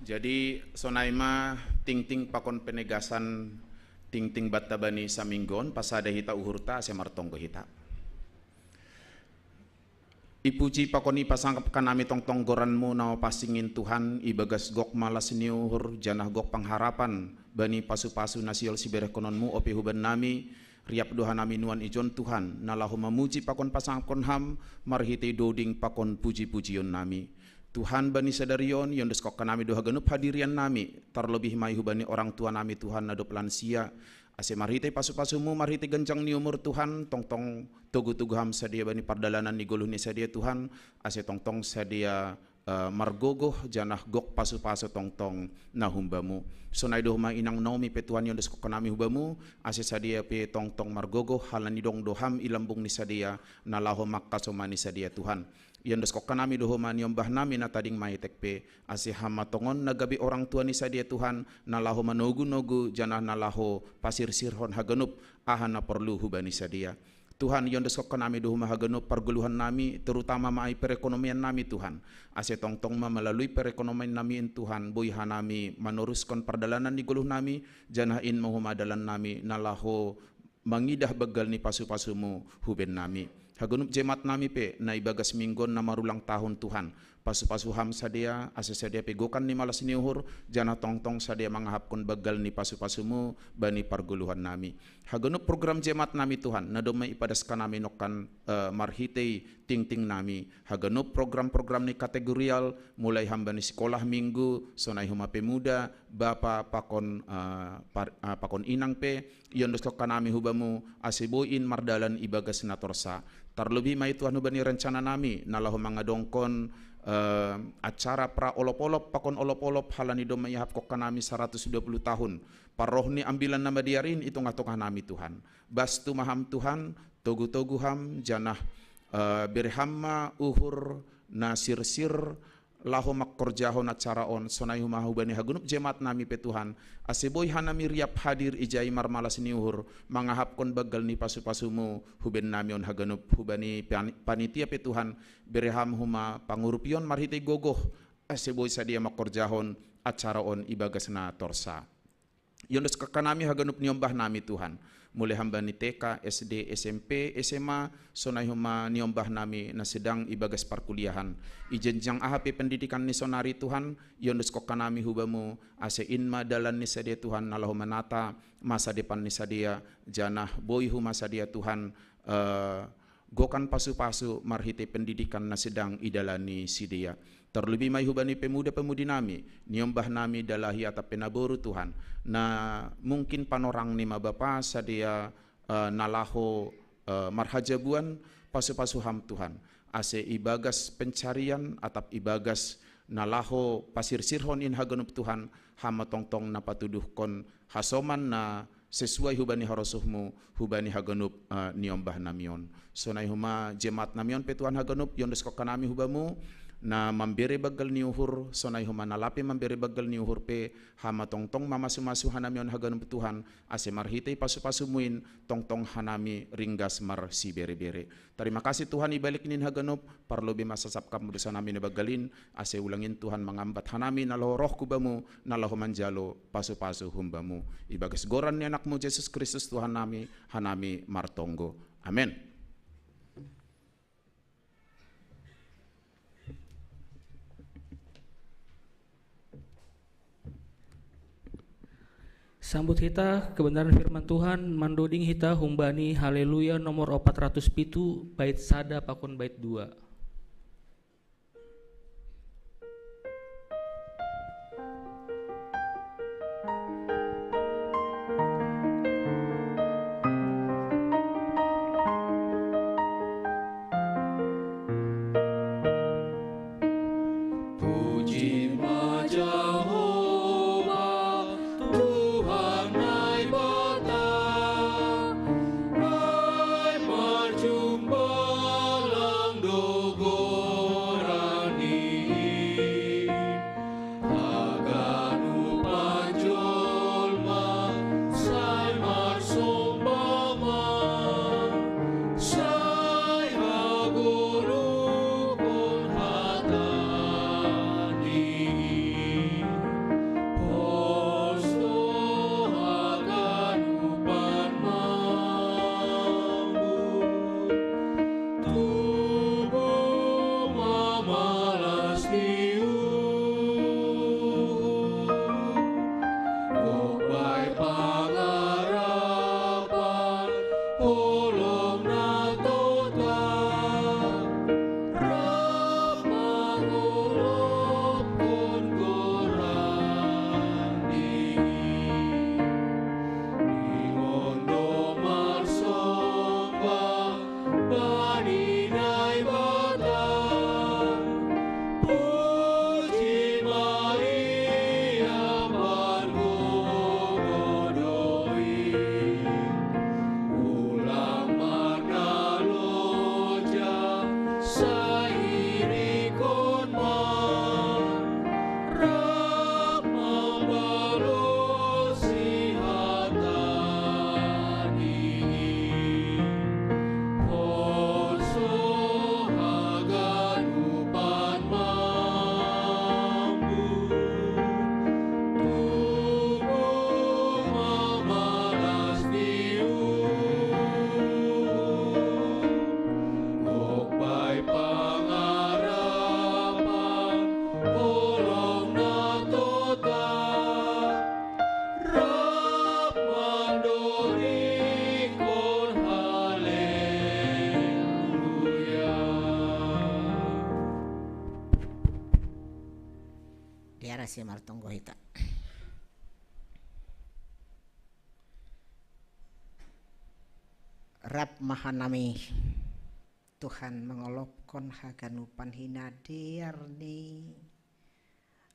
Jadi, sonai ma tingting pakon penegasan tingting banta bani saminggon, pasada hita uhurta, ase martonggo hita. Ipuji pakon ipasangap kanami tongtong goranmu na pasingin Tuhan, ibagas gok malas ni uhur, janah gok pangharapan, bani pasupasu na sihol siberehkononmu ope huban nami, riap do hanami nuan ijon Tuhan, na laho mamuji pakon pasangapkon Ham, marhitei doding pakon puji-pujion nami. Tuhan, bani sadari on, iondoskon kanami do haganup hadirian nami, tarlobih ma i hubani orang tua nami Tuhan na dob lansia, Ase marhitei pasu-pasumu, marhitei ganjang ni umur Tuhan, tongtong togu-togu ham sadia bani pardalanan ni goluh ni sadia Tuhan, ase tongtong sadia eh, margogoh janah gok pasu-pasu tongtong na humbamu. Sonai do homa inang Naomi pe Tuhan iondoskon hanami hubamu, ase sadia pe tongtong margogoh halani dong do ham i lambung ni sadia na laho mangkasomani sadia Tuhan. Iondoskon hanami do homa niombah nami na tading maetek pe, ase hamatongon na gabe orang tua ni sadia Tuhan, na laho manogu-nogu janah na laho pasirsirhon haganup aha na porlu hubani sadia. Tuhan, iondoskon hanami do homa haganup pargoluhan nami, terutama ma i perekonomian nami Tuhan. Ase tongtong ma malalui perekonomian nami in Tuhan, boi hanami manoruskon pardalanan ni goluh nami, janah in ma homa dalan nami na laho mangidah banggal ni pasu-pasumu huben nami. Haganup jemat nami pe na ibagas minggon na marulang tahun Tuhan, pasu-pasu ham sadia, ase sadia pe gokan ni malas ni uhur, janah tongtong sadia mangahapkon banggal ni pasu-pasumu bani pargoluhan nami. Haganup program jemat nami Tuhan, na domma ipadaskan nami nongkan eh, marhitei tingting nami. Haganup program-program ni kategorial, mulai ham bani sikolah minggu, sonai homa pemuda, bapa pakon eh, par, eh, pakon inang pe, iondoskon hanami hubamu, ase boi in mardalan ibagas na torsa. Tarlobi ma i Tuhan hubani rencana nami, na laho mangadongkon eh, acara pra olop-olop pakon olop-olop halani domma iahapkon hanami saratus dua puluh tahun. Parroh ni Ambilan Namadear in i tongah-tongah nami Tuhan. Bastu ma ham Tuhan, togu-togu ham, janah eh, bere ham ma uhur na sirsir, laho mangkorjahon acara on, sonai homa hubani haganup jemat nami pe Tuhan, ase boi hanami riap hadir ijai marmalas ni uhur, mangahapkon banggal ni pasu-pasumu, huben nami on haganup, hubani pan- panitia pe Tuhan, bere ham homa pangurupion marhitei gogoh, ase boi sadia mangkorjahon acara on ibagas na torsa. Iondoskon hanami haganup niombah nami Tuhan. Mulai ham bani T K, S D, S M P, S M A, sonai homa niombah nami na sedang ibagas parkuliahan. I jenjang aha pe pendidikan ni sonari Tuhan, iondoskon hanami hubamu, ase in ma dalan ni sadia Tuhan na laho manata masa depan ni sadia, janah boi homa sadia Tuhan eh, gokan pasu-pasu marhitei pendidikan na sedang idalani sidea. Tarlobi ma i hubani pemuda-pemudi nami, niombah nami dalahi atap pe naboru Tuhan, na mungkin panorang ni ma bapa sadia eh, na laho eh, marhajabuan, pasu-pasu ham Tuhan, ase ibagas pencarian atap ibagas na laho pasirsirhon in haganup Tuhan, ham ma tongtong na patuduhkon hasoman na sesuai hubani harosuhmu, hubani haganup eh, niombah nami on. Sonai homa jemat nami on pe Tuhan haganup, iondoskon hanami hubamu, na mambere banggal ni uhur, sonai homa na lape mambere banggal ni uhur pe, ham ma tongtong mamasu-masu hanami on haganup Tuhan, ase marhitei pasu-pasumu in, tongtong hanami ringgas marsibere-bere. Tarima kasih Tuhan i balik nin haganup, parlobi ma sasapkap dosa nami na banggal in, ase ulang in Tuhan mangambat hanami na laho roh hubamu, na laho manjalo pasu-pasu humbamu. Ibagas goran ni anakmu Jesus Kristus Tuhan nami, hanami martonggo. Amen. Sambut hita kebenaran firman Tuhan, mandoding hita humbani Haleluya nomor opat ratus pitu, bait sada pakon bait dua. Siamar tonggo hita. Rap mahanami Tuhan mangolopkon haganupan hinadear ni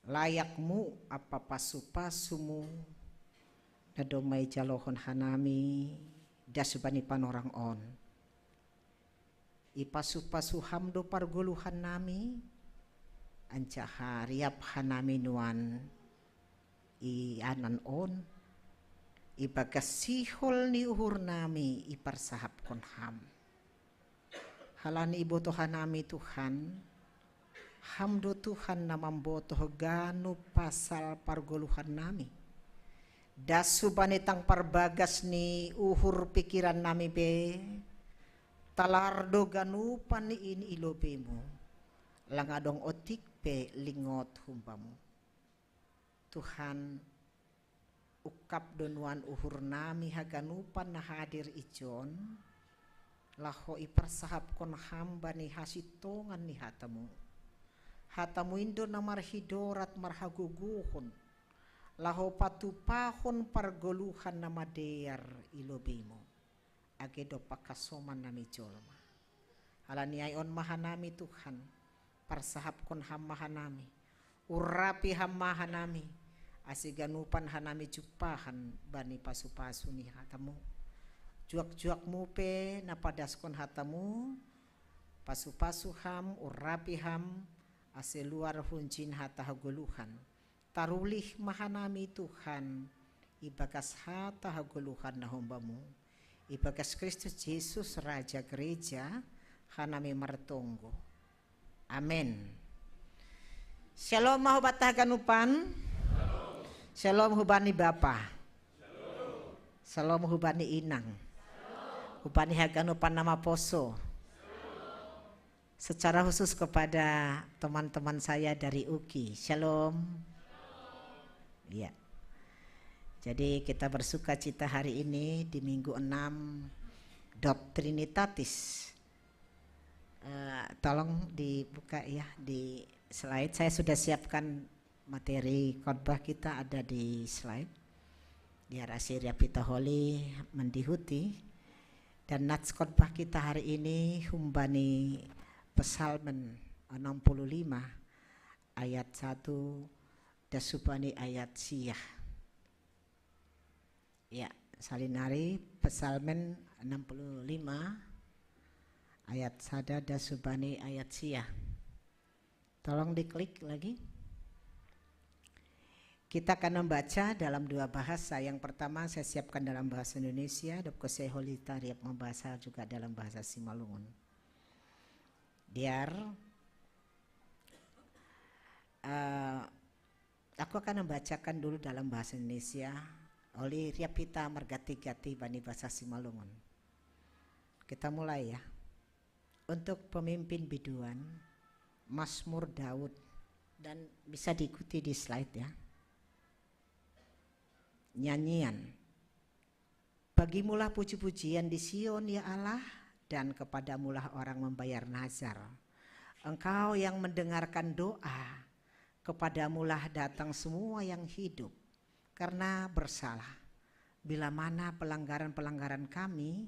layakmu apa pasu-pasumu, na domai jalohon hanami das bani panorang on. Ipasu-pasu ham do pargoluhan nami, anjaha riap hanami nuan ianan on, ibagas sihol ni uhur nami iparsahapkon ham. Halani iboto hanami Tuhan, ham do Tuhan na mambotoh ganup pasal pargoluhan nami. Das hubani tang parbagas ni uhur pikiran nami pe, talar do ganupan ni ini i lobeimu, lang adong otik pe lingot humbamu. Tuhan, ungkap do nuan uhur nami haganupan na hadir ijon, laho iparsahapkon ham bani hasintongan ni hatamu. Hatamu in do na marhidorat marhagogohon, laho patupahon pargoluhan na madear i lobeimu, age dompak hasoman nami jolma. Halani ai on ma hanami Tuhan, parsahapkon ham ma hanami, urapi ham ma hanami, ase ganupan hanami jumpahan bani pasu-pasu ni hatamu. Juak-juakmu pe na padaskon hatamu, pasu-pasu ham, urapi ham, ase luar hunjin hata hagoluhan. Tarulih ma hanami Tuhan, ibagas hata hagoluhan na humbamu, ibagas Kristus Jesus Raja Gereja, hanami martonggo. Amen. Shalom ma hubanta haganupan. Shalom hubani bapa. Shalom hubani inang. Hubani haganupan na maposo. Secara khusus kepada teman-teman saya dari uki. Shalom. Ya. Jadi kita bersuka cita hari ini di minggu enam Dot Trinitatis. Eh, tolong dibuka ya di slide. Saya sudah siapkan materi khotbah kita ada di slide. Biar ase riap hita holi mandihuti. Dan nats khotbah kita hari ini humbani Psalmen enam puluh lima ayat satu das hubani ayat sia. Ya, salinari Psalmen enam puluh lima ayat sada das hubani ayat sia. Tolong diklik lagi. Kita akan membaca dalam dua bahasa. Yang pertama saya siapkan dalam bahasa Indonesia, dob kosea holi hita riap mambahasa juga dalam bahasa Simalungun. Biar, eh, aku akan membacakan dulu dalam bahasa Indonesia, holi riap hita marganti-ganti bani bahasa Simalungun. Kita mulai ya. Untuk pemimpin biduan, Mazmur Daud, dan bisa diikuti di slide ya. Nyanyian. Bagimulah puji-pujian di Sion, ya Allah, dan kepadamulah orang membayar nazar. Engkau yang mendengarkan doa, kepadamulah datang semua yang hidup karena bersalah. Bila mana pelanggaran-pelanggaran kami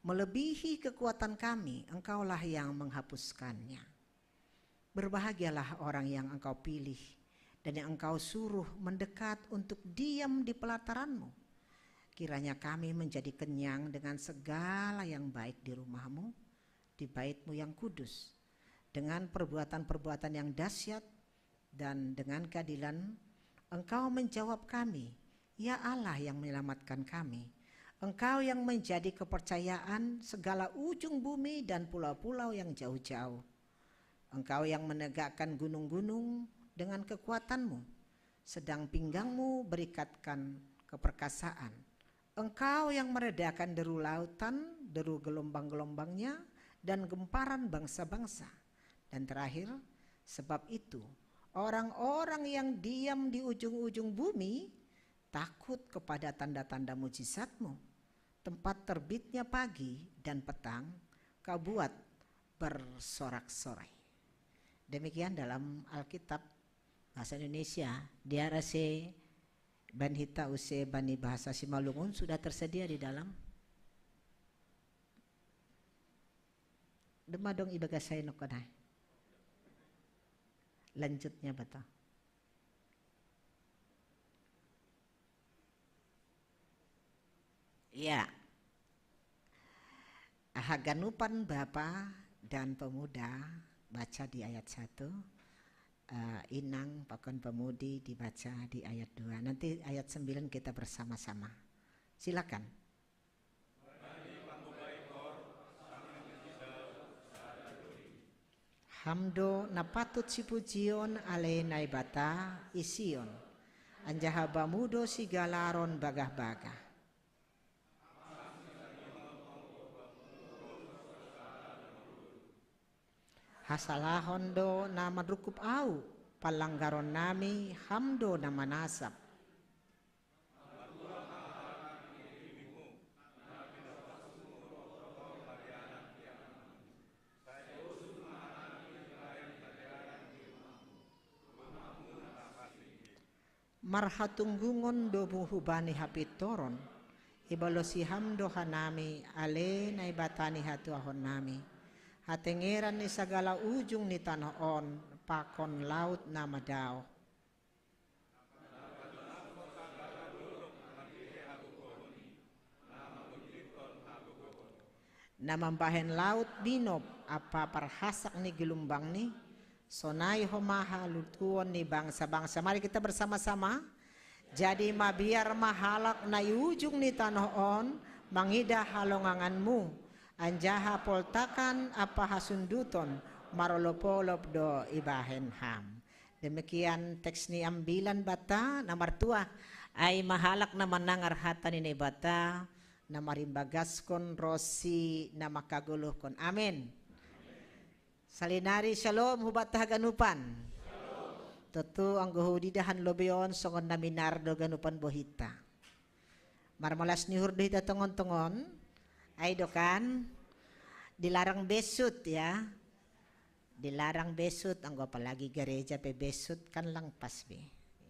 melebihi kekuatan kami, Engkaulah yang menghapuskannya. Berbahagialah orang yang Engkau pilih dan yang Engkau suruh mendekat untuk diam di pelataran-Mu. Kiranya kami menjadi kenyang dengan segala yang baik di rumah-Mu, di bait-Mu yang kudus. Dengan perbuatan-perbuatan yang dahsyat dan dengan keadilan, Engkau menjawab kami, ya Allah yang menyelamatkan kami. Engkau yang menjadi kepercayaan segala ujung bumi dan pulau-pulau yang jauh-jauh. Engkau yang menegakkan gunung-gunung dengan kekuatan-Mu, sedang pinggang-Mu berikatkan keperkasaan. Engkau yang meredakan deru lautan, deru gelombang-gelombangnya, dan gemparan bangsa-bangsa. Dan terakhir, sebab itu, orang-orang yang diam di ujung-ujung bumi takut kepada tanda-tanda mujizat-Mu. Tempat terbitnya pagi dan petang, Kau buat bersorak-sorai. Demikian dalam Alkitab. Bahasa Indonesia, dia rase ban hita use bani bahasa Simalungun sudah tersedia di dalam. Dema dong ibagasai nokonai. Lanjutnya bata. Ya. Haganupan Bapa dan Pemuda baca di ayat satu. Eh, Inang pakon Pemudi dibaca di ayat dua. Nanti ayat sembilan kita bersama-sama. Silakan. Hamdo na patut sipujion ale Naibata i Sion, anjaha bamudo sigalaron bagah-bagah. Hasalahon do na manrukup au, palanggaron nami Ham do na manasap. Marhatunggungon domu hubani hapintoron, ibalosi Ham do hanami, ale Naibata ni hatuahon nami, hatengeran ni sagala ujung ni tanoh on pakon laut na madaoh. Na mambahen laut binop ampa parhasak ni gelumbangni, sonai homa halutuon ni bangsa-bangsa. Mari kita bersama-sama. Jadi mabiar ma halak na i ujung ni tanoh on mangidah halonganganmu, anjaha poltakan ampa hasunduton marolop-olop do ibahen Ham. Demikian teks ni ambilan bata na martuah. Ai ma halak na manangar hata ni Naibata, na marimbagaskon ronsi na mangkagoluhkon. Amin. Salinari syalom hubata haganupan. Tontu anggo hudidahan lobei on songon na minar do ganupan bohita. Marmolas ni uhur do hita tongon-tongon. Ai do kan, dilarang besut ya. Dilarang besut, anggo apalagi gereja pe besut kan lang pas be.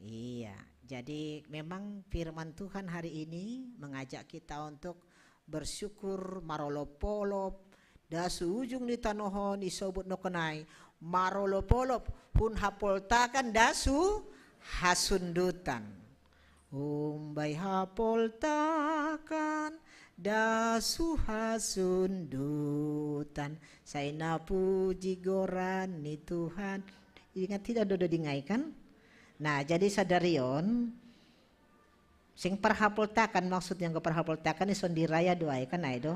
Iya, jadi memang firman Tuhan hari ini mengajak kita untuk bersyukur marolop-olop, das hu ujung ni tanoh on isobut nokonai, marolop-olop, hun hapoltakan das hu hasundutan. Umbai hapoltakan das hu hasundutan, sai na puji goran ni Tuhan. Ingat hita do, do dingai kan? Nah, jadi sadari on, sing parhapoltakan, maksudnya anggo parhapoltakan ni Sondi Raya do ai kan, ai do.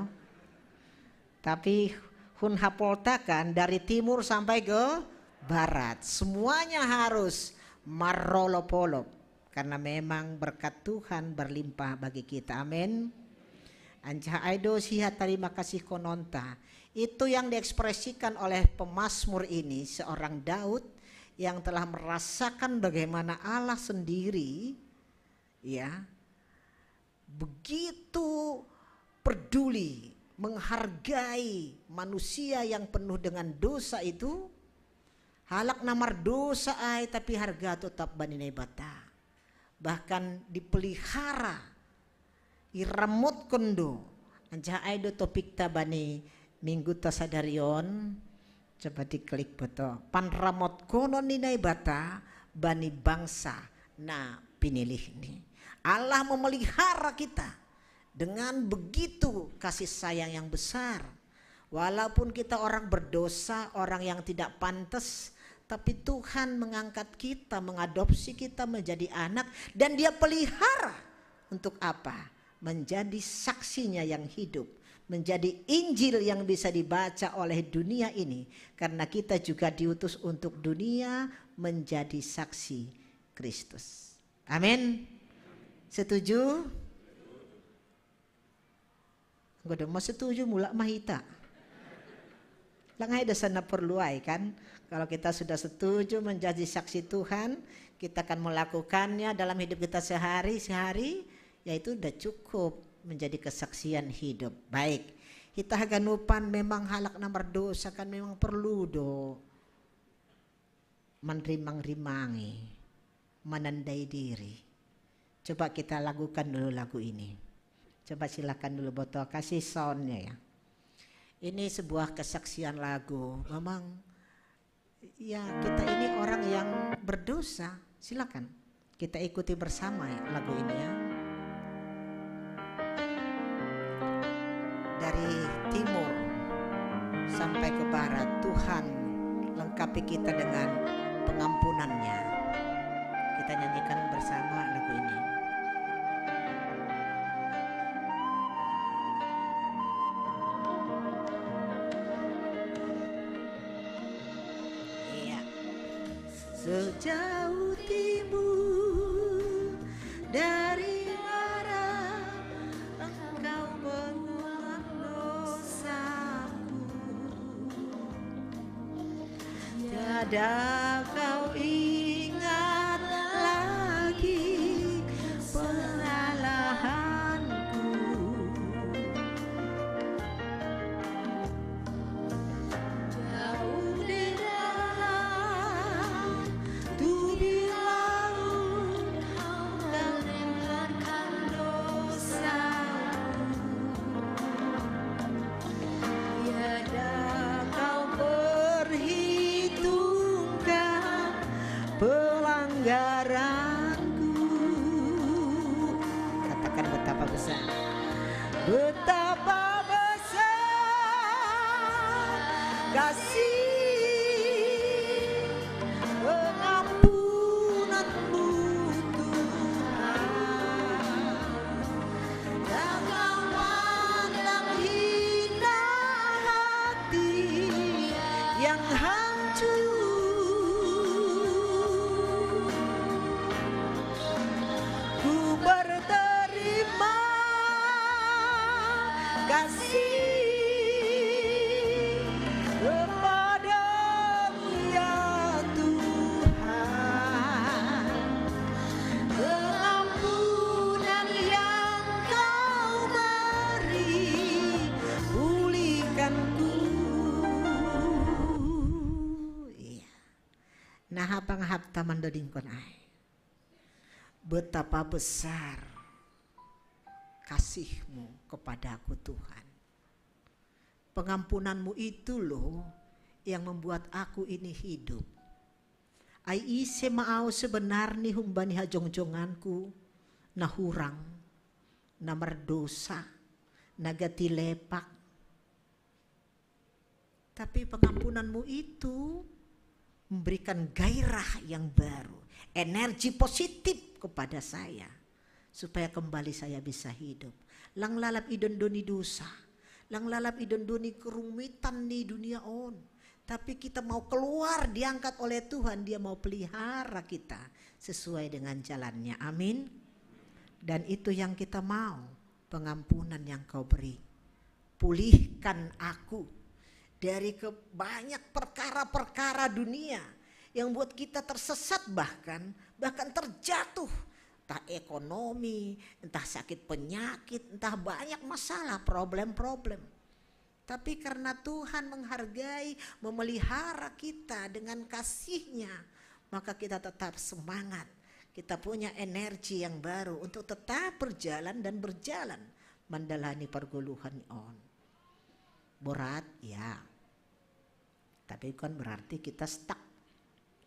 Tapi hun hapoltakan dari timur sampai ke barat, semuanya harus marolop-olop. Karena memang berkat Tuhan berlimpah bagi kita. Amin. Anjaha ai do siha tarima kasihkononta. Itu yang diekspresikan oleh pemazmur ini, seorang Daud yang telah merasakan bagaimana Allah sendiri, ya, begitu peduli, menghargai manusia yang penuh dengan dosa itu. Halak na mardosa ai, tapi harga tetap bani Naibata. Bahkan dipelihara, iramotkon do. Anjaha ai do topikta bani mingguta sadari on. Coba diklik boto. Panramotkonon ni Naibata bani bangsa na pinilihni. Allah memelihara kita dengan begitu kasih sayang yang besar. Walaupun kita orang berdosa, orang yang tidak pantas, tapi Tuhan mengangkat kita, mengadopsi kita menjadi anak, dan Dia pelihara. Untuk apa? Menjadi saksinya yang hidup, menjadi Injil yang bisa dibaca oleh dunia ini, karena kita juga diutus untuk dunia menjadi saksi Kristus. Amin. Setuju? Anggo dong ma setuju, mulak ma hita. Lang ai do songon na porlu ai kan. Kalau kita sudah setuju menjadi saksi Tuhan, kita akan melakukannya dalam hidup kita sehari-sehari, ya itu udah cukup menjadi kesaksian hidup. Baik, hita haganupan memang halak na mardosa kan memang porlu do. Manrimang-rimangi. Menandai diri. Coba kita lakukan dulu lagu ini. Coba silakan dulu botol, kasih soundnya ya. Ini sebuah kesaksian lagu. Memang ya, kita ini orang yang berdosa. Silakan kita ikuti bersama ya lagu ini ya. Dari timur sampai ke barat, Tuhan lengkapi kita dengan pengampunannya. Kita nyanyikan bersama lagu ini. Iya. Sejauh timur dari barat, Engkau mengulang dosaku. Tiada Kau ingat lagi kesalahanku. Jauh di dalam tubir laut, Kau lemparkan dosaku. Tiada Kau perhitungkan pelanggaranku. Katakan, betapa besar. Betapa besar kasih pengampunanmu, Tuhan. Takkan pandang hina hati yang hancur. Ku berterima kasih kepadamu, ya Tuhan. Pengampunan yang Kau beri, pulihkanku. Iya. Nah, apa ngahap taman dodingkon ai? Betapa besar kasih-Mu kepadaku, Tuhan. Pengampunan-Mu itu loh yang membuat aku ini hidup. Ai ise ma au sebenarni humbani hajongjonganku, na hurang, na merdosa, na gati lepak. Tapi pengampunan-Mu itu memberikan gairah yang baru, energi positif kepada saya, supaya kembali saya bisa hidup. Lang lalap idondoni dosa, lang lalap idondoni kerumitan ni dunia on. Tapi kita mau keluar, diangkat oleh Tuhan, Dia mau pelihara kita sesuai dengan jalannya. Amin. Dan itu yang kita mau, pengampunan yang Kau beri. Pulihkan aku dari ke-, banyak perkara-perkara dunia yang buat kita tersesat, bahkan, bahkan terjatuh. Entah ekonomi, entah sakit penyakit, entah banyak masalah, problem-problem. Tapi karena Tuhan menghargai, memelihara kita dengan kasih-Nya, maka kita tetap semangat. Kita punya energi yang baru untuk tetap berjalan dan berjalan mandalani perguluhan on. Berat, ya. Tapi bukan berarti kita stuck.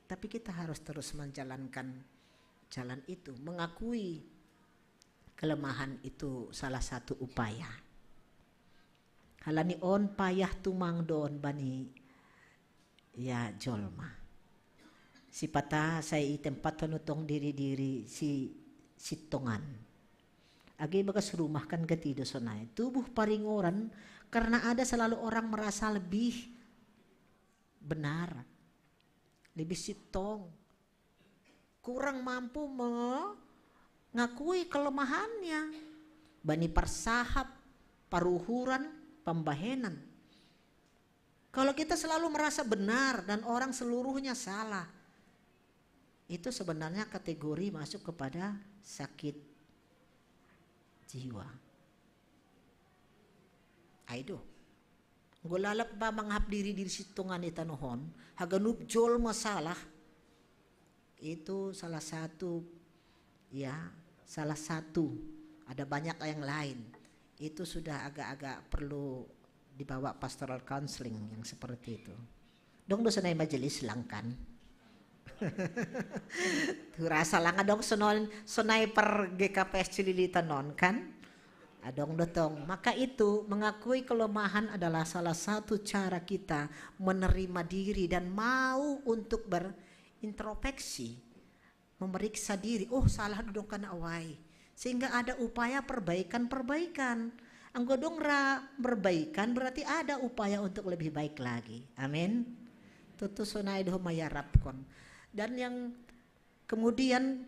Tapi kita harus terus menjalankan jalan itu, mengakui kelemahan itu salah satu upaya. Halani on payah tumang don bani ya jolma. Sipata saya i tempat penutong diri-diri si sitongan. Agi bagas rumah kan gati do sonai. Tubuh paringoran karena ada selalu orang merasa lebih benar, lebih sitong, kurang mampu mengakui kelemahannya. Bani parsahap, paruhuran, pambahenan. Kalau kita selalu merasa benar dan orang seluruhnya salah, itu sebenarnya kategori masuk kepada sakit jiwa. Aido. Nggo lalap ba mangahap diri-diri sitongan i tanohon, haganup jolma salah. Itu salah satu, ya, salah satu. Ada banyak yang lain. Itu sudah agak-agak perlu dibawa pastoral counseling yang seperti itu. Dong do sonai majelis lang kan. Tuh rasa lang dong sonai, sonai per G K P S Cililitan non kan. Adong dotong. Maka itu, mengakui kelemahan adalah salah satu cara kita menerima diri dan mau untuk berintrospeksi, memeriksa diri. Oh, salah duduk kana awai. Sehingga ada upaya perbaikan-perbaikan. Anggo dong ra perbaikan, berarti ada upaya untuk lebih baik lagi. Amin. Tutu sonai do mayarapkon. Dan yang kemudian,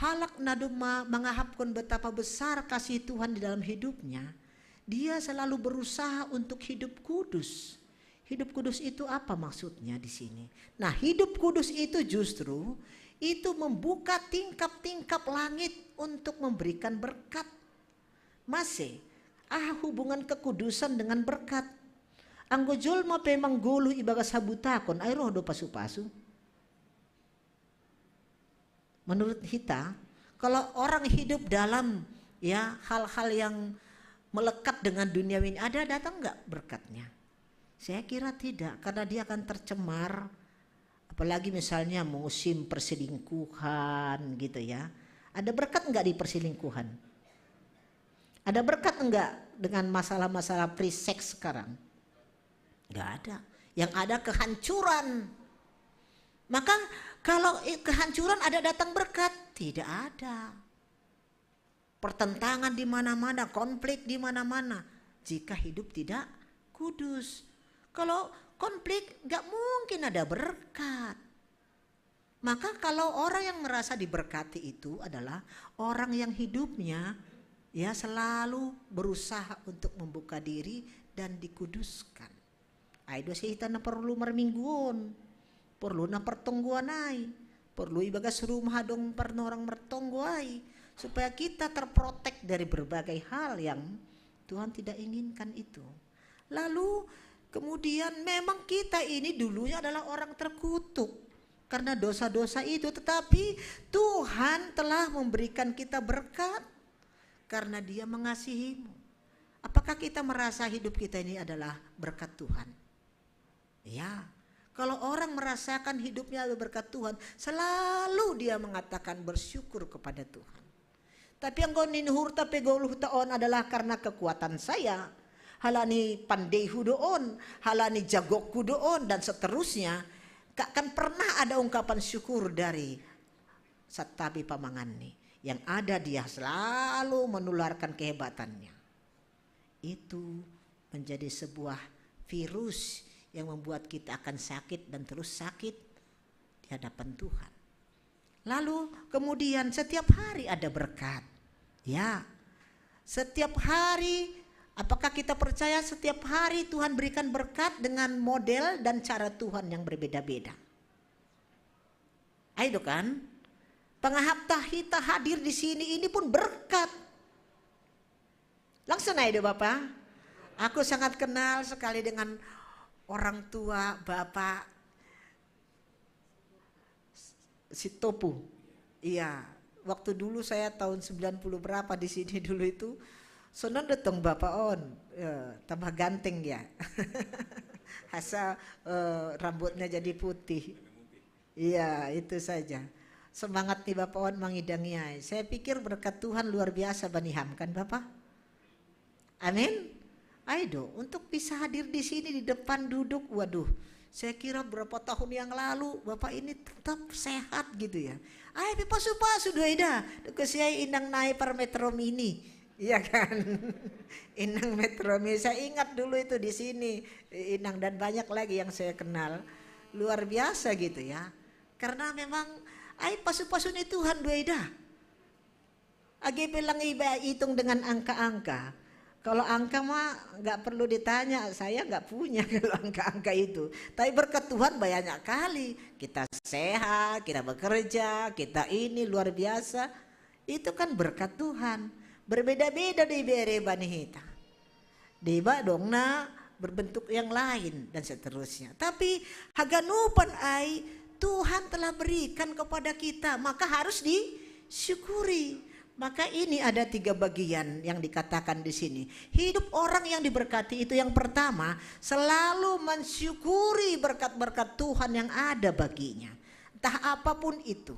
halak na domma mangahapkon betapa besar kasih Tuhan di dalam hidupnya, dia selalu berusaha untuk hidup kudus. Hidup kudus itu apa maksudnya di sini? Nah, hidup kudus itu justru itu membuka tingkap-tingkap langit untuk memberikan berkat. Mase, ah, hubungan kekudusan dengan berkat. Anggo jolma pe manggoluh ibagas habutakon, ai roh do pasu-pasu. Menurut hita, kalau orang hidup dalam, ya, hal-hal yang melekat dengan dunia ini, ada datang nggak berkatnya? Saya kira tidak, karena dia akan tercemar. Apalagi misalnya musim perselingkuhan gitu ya. Ada berkat nggak di perselingkuhan? Ada berkat enggak dengan masalah-masalah free sex sekarang? Nggak ada. Yang ada kehancuran. Maka kalau kehancuran ada datang berkat? Tidak ada. Pertentangan di mana-mana, konflik di mana-mana. Jika hidup tidak kudus. Kalau konflik nggak mungkin ada berkat. Maka kalau orang yang merasa diberkati itu adalah orang yang hidupnya ya selalu berusaha untuk membuka diri dan dikuduskan. Ai do sihita na perlu marmingguon, perlu na pertonggoan ai, perlu ibagas rumah adong parnorang martonggo ai, supaya kita terprotek dari berbagai hal yang Tuhan tidak inginkan itu. Lalu kemudian memang kita ini dulunya adalah orang terkutuk. Karena dosa-dosa itu, tetapi Tuhan telah memberikan kita berkat karena Dia mengasihimu. Apakah kita merasa hidup kita ini adalah berkat Tuhan? Ya. Kalau orang merasakan hidupnya adalah berkat Tuhan, selalu dia mengatakan bersyukur kepada Tuhan. Tapi anggo ninuhurta pe goluhta on adalah karena kekuatan saya, halani pandeihu do on, halani jagokku do on, dan seterusnya, tak akan pernah ada ungkapan syukur dari santabi pamanganni. Yang ada dia selalu menularkan kehebatannya. Itu menjadi sebuah virus yang membuat kita akan sakit dan terus sakit di hadapan Tuhan. Lalu kemudian setiap hari ada berkat. Ya, setiap hari, apakah kita percaya setiap hari Tuhan berikan berkat dengan model dan cara Tuhan yang berbeda-beda? Ayo kan? Pengahap tahita hadir di sini ini pun berkat. Langsung aja deh Bapak. Aku sangat kenal sekali dengan orang tua Bapak Sitopu. Iya, waktu dulu saya tahun sembilan puluh berapa di sini dulu itu, sonon datang Bapak On, ya, tambah ganteng ya. Asal eh, rambutnya jadi putih. Iya, itu saja. Semangat nih Bapak On mangidangi ai. Saya pikir berkat Tuhan luar biasa baniham kan Bapak? Amin. Aido, untuk bisa hadir di sini di depan duduk, waduh, saya kira berapa tahun yang lalu Bapak ini tetap sehat gitu ya. Ai pe pasu-pasu do ai da, kesiai inang nai per Metro Mini. Iya kan? Inang Metro Mini, saya ingat dulu itu di sini, Inang dan banyak lagi yang saya kenal. Luar biasa gitu ya. Karena memang ai pasu-pasu ni Tuhan do ai da. Age pe lang iba hitung dengan angka-angka. Kalau angka mah nggak perlu ditanya, saya nggak punya kalau angka-angka itu. Tapi berkat Tuhan banyak kali. Kita sehat, kita bekerja, kita ini luar biasa. Itu kan berkat Tuhan. Berbeda-beda dibere banihita. Deba dong na berbentuk yang lain dan seterusnya. Tapi haganupan ai Tuhan telah berikan kepada kita, maka harus disyukuri. Maka ini ada tiga bagian yang dikatakan di sini. Hidup orang yang diberkati itu, yang pertama, selalu mensyukuri berkat-berkat Tuhan yang ada baginya. Entah apapun itu.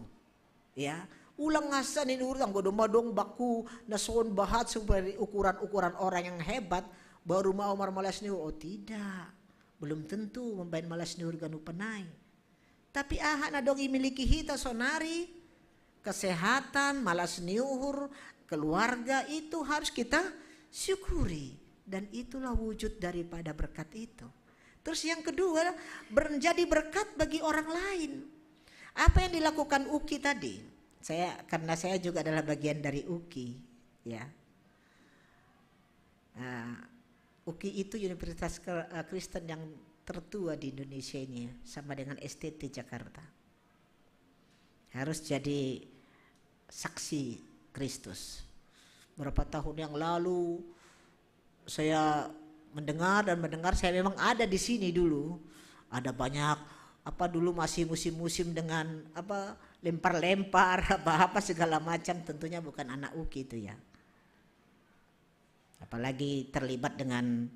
Ya, ulang ngasa nih, urang godong-godong baku nason bahat seperti ukuran-ukuran orang yang hebat, baru mau marmalas nih. Oh tidak, belum tentu membain malas nih urgan upenai. Tapi aha na dong imiliki hita sonari, kesehatan, malas niuhur, keluarga, itu harus kita syukuri. Dan itulah wujud daripada berkat itu. Terus yang kedua, menjadi berkat bagi orang lain. Apa yang dilakukan Uki tadi? Saya, karena saya juga adalah bagian dari Uki, ya. Nah, Uki itu universitas ke- eh, Kristen yang tertua di Indonesia ini, sama dengan S T T Jakarta. Harus jadi saksi Kristus. Berapa tahun yang lalu saya mendengar dan mendengar, saya memang ada di sini dulu. Ada banyak apa, dulu masih musim-musim dengan apa, lempar-lempar apa-apa segala macam, tentunya bukan anak Uki itu ya. Apalagi terlibat dengan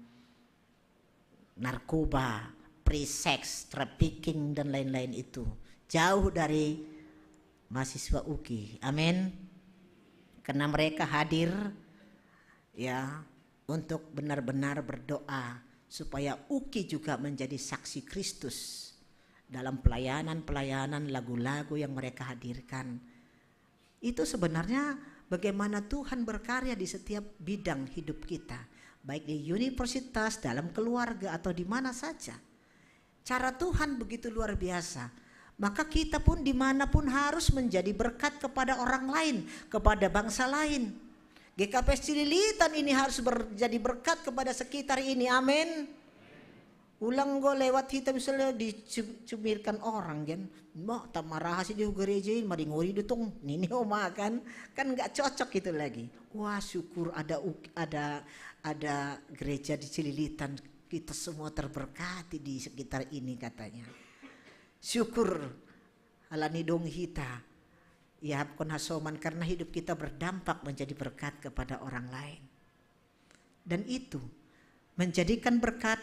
narkoba, free sex, trafficking dan lain-lain itu. Jauh dari mahasiswa Uki. Amin. Karena mereka hadir ya untuk benar-benar berdoa supaya Uki juga menjadi saksi Kristus dalam pelayanan-pelayanan, lagu-lagu yang mereka hadirkan. Itu sebenarnya bagaimana Tuhan berkarya di setiap bidang hidup kita, baik di universitas, dalam keluarga, atau di mana saja. Cara Tuhan begitu luar biasa. Maka kita pun dimanapun harus menjadi berkat kepada orang lain, kepada bangsa lain. G K P S Cililitan ini harus ber- jadi berkat kepada sekitar ini. Amin. Ulang go lewat hita misalnya dicumirkan orang kan, mau tak marah sih di gereja ini, mari ngori dutong nini oma kan, kan nggak cocok itu lagi. Wah, syukur ada ada ada gereja di Cililitan, kita semua terberkati di sekitar ini katanya. Syukur alani dong hita. Ya, kon hasoman karena hidup kita berdampak menjadi berkat kepada orang lain. Dan itu menjadikan berkat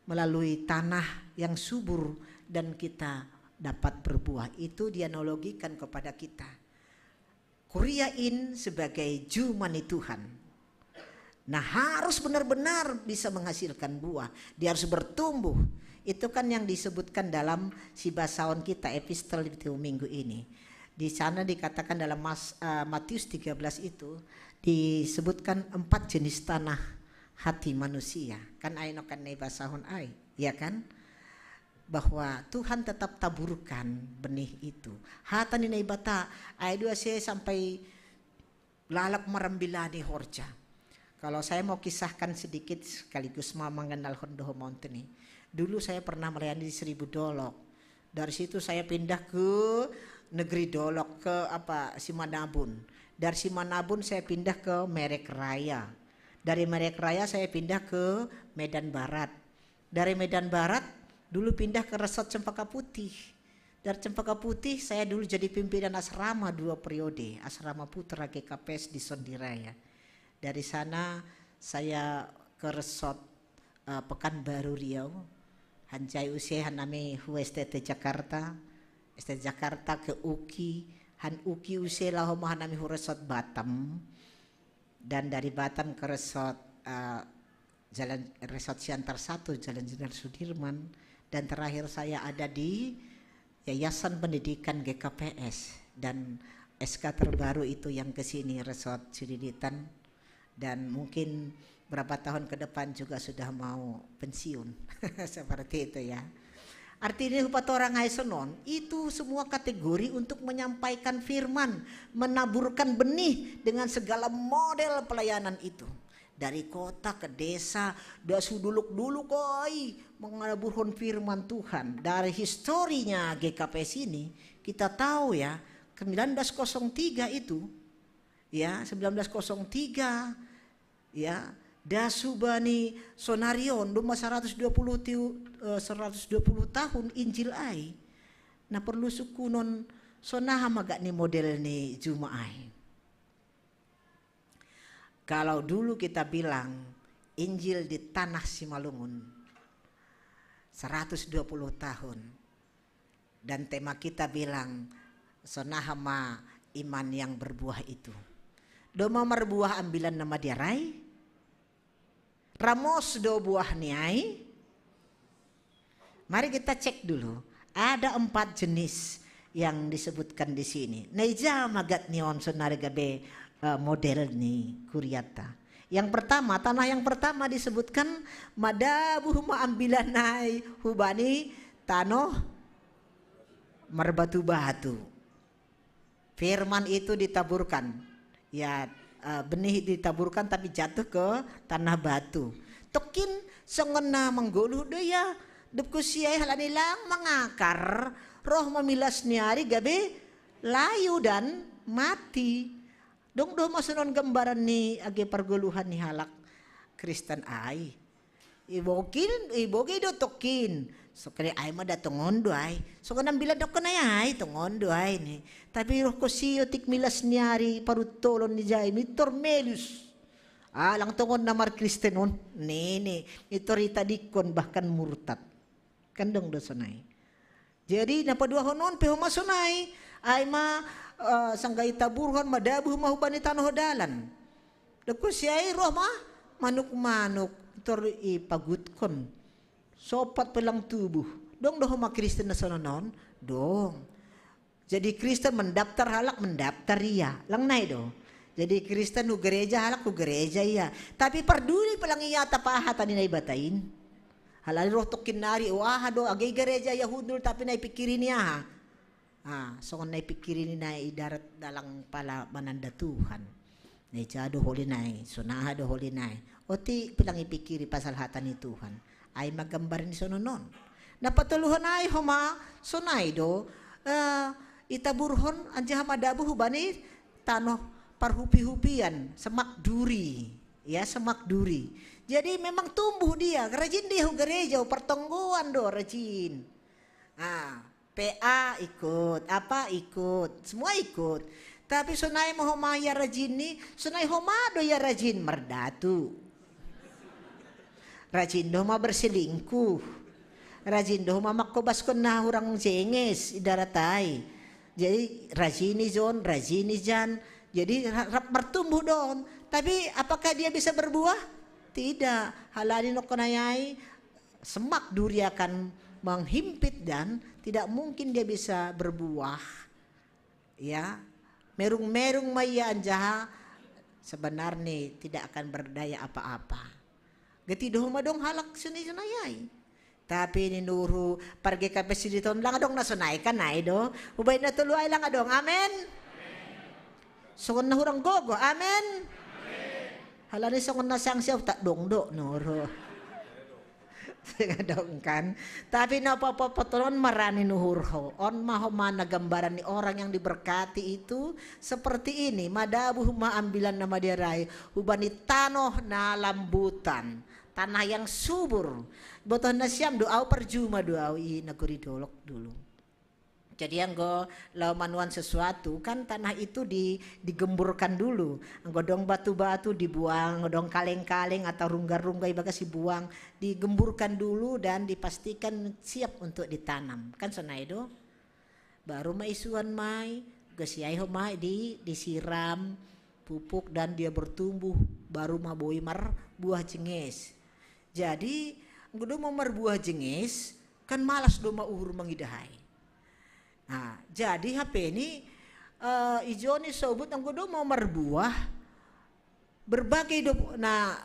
melalui tanah yang subur dan kita dapat berbuah. Itu dianalogikan kepada kita. Kuria in sebagai jumani Tuhan. Nah, harus benar-benar bisa menghasilkan buah. Dia harus bertumbuh. Itu kan yang disebutkan dalam si basaon kita epistel di minggu ini. Di sana dikatakan dalam Mas, uh, Matius tiga belas itu disebutkan empat jenis tanah hati manusia. Kan aino kan nai basahon ai, ya kan? Bahwa Tuhan tetap taburkan benih itu. Hata ni Naibata, ai dua se sampai lalap marambilani horja. Kalau saya mau kisahkan sedikit sekaligus mau mengenal Hondoho Mountain nih. Dulu saya pernah melayani di Seribu Dolok. Dari situ saya pindah ke negeri Dolok, ke apa, Simanabun. Dari Simanabun saya pindah ke Merek Raya. Dari Merek Raya saya pindah ke Medan Barat. Dari Medan Barat dulu pindah ke Resort Cempaka Putih. Dari Cempaka Putih saya dulu jadi pimpinan asrama dua periode, asrama putra G K P S di Sondiraya. Dari sana saya ke Resort uh, Pekanbaru Riau. Hanjai use hanami hu S T T Jakarta, S T T Jakarta ke Uki, han Uki use laho hanami hu Resort Batam. Dan dari Batam ke Resort uh, Jalan Resort Siantar satu, Jalan Jenderal Sudirman, dan terakhir saya ada di Yayasan Pendidikan G K P S dan S K terbaru itu yang ke sini, Resort Cililitan, dan mungkin berapa tahun ke depan juga sudah mau pensiun. Seperti itu ya. Artinya hupat orang Aisonon itu semua kategori untuk menyampaikan firman, menaburkan benih dengan segala model pelayanan itu. Dari kota ke desa, dasu duluk-duluk koi mengaburkan firman Tuhan. Dari historinya G K P S ini kita tahu ya, sembilan belas kosong tiga itu, ya, sembilan belas kosong tiga, ya, dasu bani sonarion doma seratus dua puluh tiu, eh, seratus dua puluh tahun Injil ai. Na perlu sukunon, so naha ma gak ni model ni juma ai. Kalau dulu kita bilang Injil di tanah Simalungun seratus dua puluh tahun, dan tema kita bilang so naha ma iman yang berbuah itu. Do ma marbuah ambilan na madiarai? Ramos do buah ni ai? Mari kita cek dulu. Ada empat jenis yang disebutkan di sini. Na ija ma gak ni on sonari gabe, eh, model ni kuriata. Yang pertama, tanah yang pertama disebutkan madabuh ma ambilan ai hubani tanoh marbatu-batu. Firman itu ditaburkan. Ya, eh, benih ditaburkan tapi jatuh ke tanah batu. Tokin songon na manggoluh do ia, dapku siai halani lang mangakar, roh ma milas ni ari gabe layu dan mati. Dong do ma sonon gambaran ni age pargoluhan ni halak Kristen ai. Ibogei, ibogei do tokin. Sokali ai ma da tongon do ai. Songon na ambilan dokkon ai, tongon do ai ni. Tapi roh ko sio tik milas ni ari paruttolon ni jai, mitor melus. Ah, lang tongon na markristen on. Ni, ni, mitor itadingkon bahkan murtad. Kan dong do sonai. Jadi na paduahon on pe homa sonai. Ai ma, eh, sangga itaburhon madabuh ma hubani tanoh dalan. Dapku siai roh ma manuk-manuk, tor ipagutkon. Sopat pe lang tubuh. Dong do homa Kristen na sonon on? Dong. Jadi Kristen mendaftar, halak mendaftar ia. Lang nai do. Jadi Kristen hu gereja, halak hu gereja ia. Tapi parduli pe lang ia atap aha hata ni Naibata in. Halani roh tokin nari, o aha do, age i gereja ia hundul tapi na ipikiri ni aha? Ah, songon na ipikiri ni nai i darat dalang pala mananda Tuhan. Na ija do holi nai, so naha do holi nai. Otik pe lang ipikiri pasal hata ni Tuhan. Ai ma gambar ni sonon on. Na patoluhon ai homa sonai do, eh, itaburhon anjaha madabuh hubani tanoh parhupi-hupian, semak duri. Ya, semak duri. Jadi memang tumbuh dia, rajin dia hu gereja, partonggoan do rajin. Ah, P A ikut, apa ikut, semua ikut. Tapi sonai ma homa ia rajin ni, sonai homa do ia rajin mardatu. Rajin do homa berselingkuh. Rajin do homa mangkobaskon na hurang jenges i darat ai. Jadi rajin ijon, rajin ijan. Jadi ra-, rap martumbuh do on. Tapi apakah dia bisa berbuah? Tidak. Halani nongkon ai, semak duri akan menghimpit dan tidak mungkin dia bisa berbuah. Ya, merung-merung ma ia anjaha sebenarnya tidak akan berdaya apa-apa. Gati do homa dong halak sonai-sonai ai. Tapi ninna uhurhu, pargeka pe sidi ton lang adong na sonai kan ai do. Hubaen na tolu ai lang adong. Amen. Songon na hurang gogo. Amen. Halani songon na sanksi au tak dong do ninna uhurhu. Seng adong kan. Tapi na papapotonon marani uhurhu. On ma homa na gambaran ni orang yang diberkati itu seperti ini. Madabuh ma ambilan na madiarai hubani tanoh na lambutan. Tanah yang subur. Botoh nasiam do au, parjuma do au i nagori dolok dulu. Jadi anggo lao manuan sesuatu kan tanah itu di, digemburkan dulu. Anggo dong batu-batu dibuang, anggo dong kaleng-kaleng atau rungga-rungga ibagas dibuang, digemburkan dulu dan dipastikan siap untuk ditanam. Kan sonai do? Baru ma isuan ma i, gasiai homa i di, disiram pupuk dan dia bertumbuh, baru ma boi marbuah jenges. Jadi anggo do ma marbuah jenges, kan malas do ma uhur mangidah ai. Nah, jadi hape ni, eh, ijo ni sobut anggo do ma marbuah, berbagai do na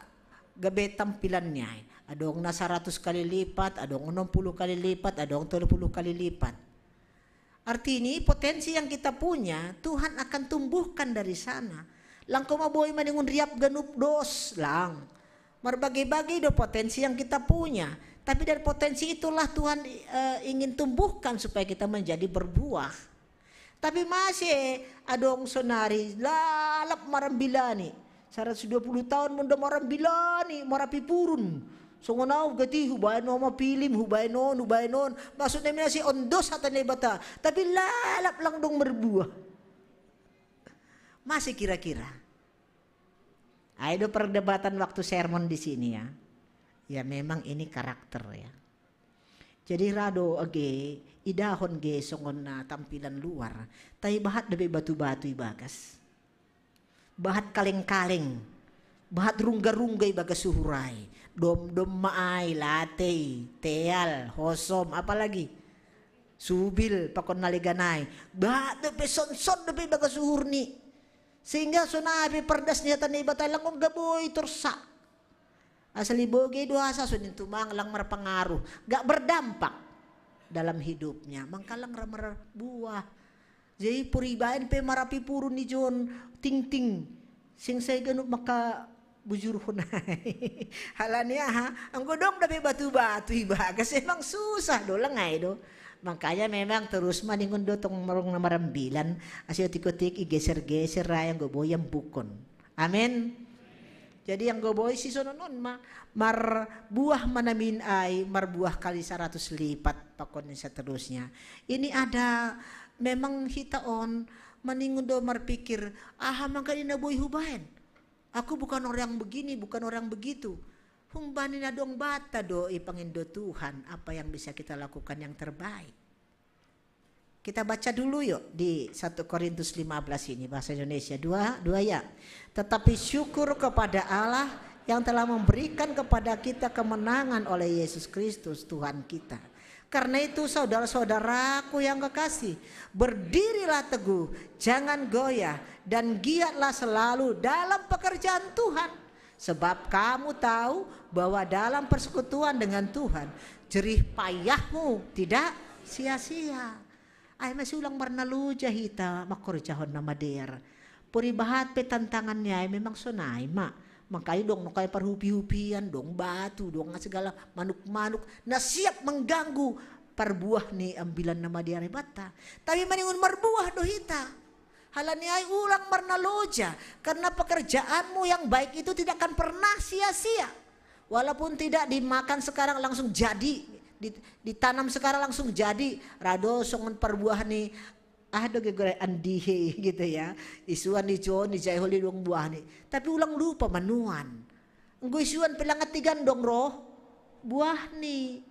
gabe tampilannya ai. Adong na saratus kali lipat, adong onom puluh kali lipat, adong tolu puluh kali lipat. Artini potensi yang kita punya Tuhan akan tumbuhkan dari sana. Lang ko ma boi maningon riap ganup dos, lang. Marbagai-bagai do potensi yang kita punya. Tapi dari potensi itulah Tuhan, eh, ingin tumbuhkan supaya kita menjadi berbuah. Tapi mase adong sonari lalap marambilani. Saratus dua puluh taon molo marambilani, marapi purun. Songon au gati hubaen on ma pilim, hubaen on, hubaen on. Maksudna memang si ondos hata Naibata. Tapi lalap lang dong marbuah. Masih kira-kira. Ai do perdebatan waktu sermon di sini ya. Ya memang ini karakter ya. Jadi ra do age idahon ge songon na tampilan luar. Tapi bahat dope batu-batu ibagas. Bahat kaleng-kaleng. Bahat rungga-rungga ibagas suhur ai. Dom-dom ma ai, latei, teal, hosom, apalagi. Subil, pakon na legan ai. Bahat dope sonson dope ibagas suhurni. Sehingga sonai pe pardas ni hata Naibata lang on ga boi torsa. Asal ibogei do asa so ninna tumang lang marpangaruh, gak berdampak dalam hidupnya, mangkalang ra marbuah. Jadi puribaen pe marapi purun ni John tingting, sing sai ganup maka bujur hunai. Halani aha, anggo dong dope batu-batu ibagas emang susah do, lengai do. Makanya memang terus maningon do tong marong na marambilan, asa otik-otik igeser-geser ra anggo boi ambukon. Amin. Jadi anggo boi sisonon on ma, marbuah ma na min ai, marbuah kali saratus lipat, pakon seterusnya. Ini ada memang hita on maningon do marpikir, aha mangkali na boi hubaen? Aku bukan orang begini, bukan orang begitu. Humbani na dong banta do ipangindo Tuhan apa yang bisa kita lakukan yang terbaik. Kita baca dulu yuk di satu Korintus lima belas ini, bahasa Indonesia. Dua, dua ya. Tetapi syukur kepada Allah yang telah memberikan kepada kita kemenangan oleh Yesus Kristus Tuhan kita. Karena itu saudara-saudaraku yang kekasih, berdirilah teguh, jangan goyah, dan giatlah selalu dalam pekerjaan Tuhan. Sebab kamu tahu bahwa dalam persekutuan dengan Tuhan, jerih payahmu tidak sia-sia. Ai masi ulang marnaloja hita mangkorjahon na madear. Puribahat pe tantangan ni ai memang sonai ma. Mangkali dong nokai parhupi-hupian, dong batu, dong segala manuk-manuk na siap mengganggu parbuah ni ambilan na madear banta. Tapi maningon marbuah do hita. Halani ai ulang marnaloja, karena pekerjaanmu yang baik itu tidak akan pernah sia-sia. Walaupun tidak dimakan sekarang langsung jadi, di- ditanam sekarang langsung jadi, ra do songon parbuah ni, ah, do gegore andihe gitu ya. Isuan ni John, ni Jaihol, didong buahni. Tapi ulang lupa manuan. Enggo isuan pelangat tigan dong roh buahni.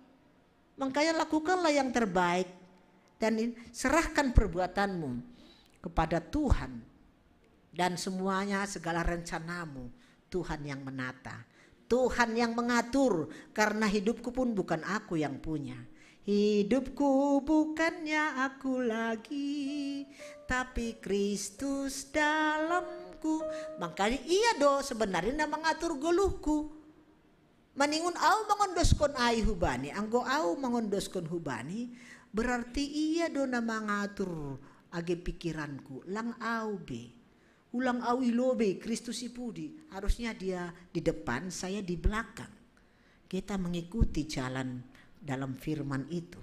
Makanya lakukanlah yang terbaik dan serahkan perbuatanmu kepada Tuhan. Dan semuanya, segala rencanamu, Tuhan yang menata. Tuhan yang mengatur, karena hidupku pun bukan aku yang punya. Hidupku bukannya aku lagi, tapi Kristus dalamku. Makanya ia do sebenarnya na mengatur goluhku. Maningon au mangondoskon ai hubani, anggo au mangondoskon hubani, berarti ia do na mangatur age pikiranku, lang au be. Ulang au i lobei, Kristus i pudi. Harusnya dia di depan, saya di belakang. Kita mengikuti jalan dalam firman itu.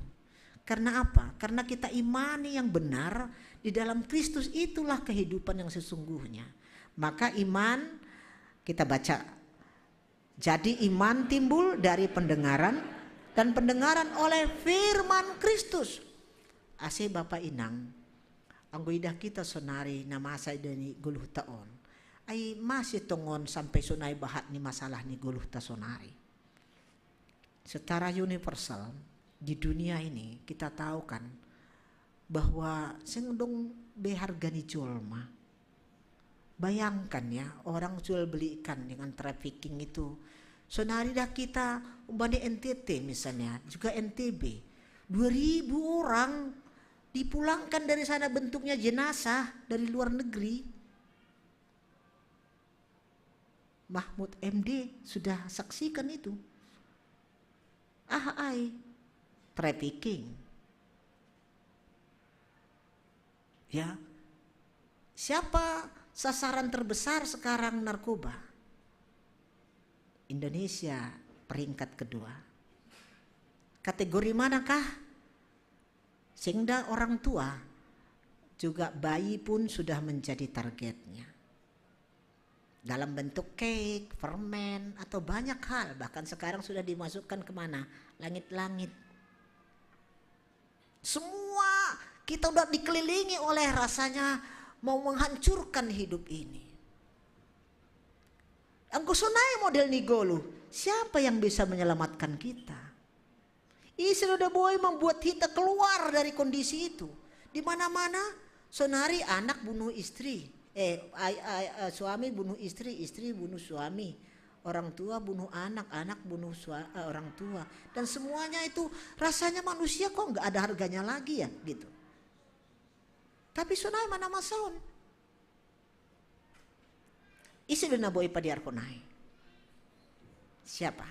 Karena apa? Karena kita imani yang benar, di dalam Kristus itulah kehidupan yang sesungguhnya. Maka iman, kita baca, jadi iman timbul dari pendengaran, dan pendengaran oleh firman Kristus. Ase Bapa Inang, anggo idah kita sonari na masa idah ni goluhta on, ai mase tongon sampai sonai bahat ni masalah ni goluhta sonari. Secara universal di dunia ini kita tahu kan bahwa seng dong be harga ni jolma. Bayangkan ya, orang jual beli ikan dengan trafficking itu. Sonari dah kita umpamanya N T T misalnya, juga N T B. Dua ribu orang dipulangkan dari sana bentuknya jenazah dari luar negeri. Mahmud M D sudah saksikan itu. Ah, ai trafficking. Ya. Siapa sasaran terbesar sekarang narkoba? Indonesia peringkat kedua. Kategori manakah? Sehingga orang tua, juga bayi pun sudah menjadi targetnya. Dalam bentuk cake, permen, atau banyak hal. Bahkan sekarang sudah dimasukkan kemana? Langit-langit. Semua kita udah dikelilingi oleh rasanya mau menghancurkan hidup ini. Anggo sonai model ni ngolu, siapa yang bisa menyelamatkan kita? Ise do na boi membuat kita keluar dari kondisi itu. Di mana-mana, sonari anak bunuh istri. Eh, ai, ai, eh, suami bunuh istri, istri bunuh suami. Orang tua bunuh anak, anak bunuh sua, eh, orang tua. Dan semuanya itu rasanya manusia kok nggak ada harganya lagi ya gitu. Tapi sonai mana masalah? Ise do na boi padiarhon ai? Siapa?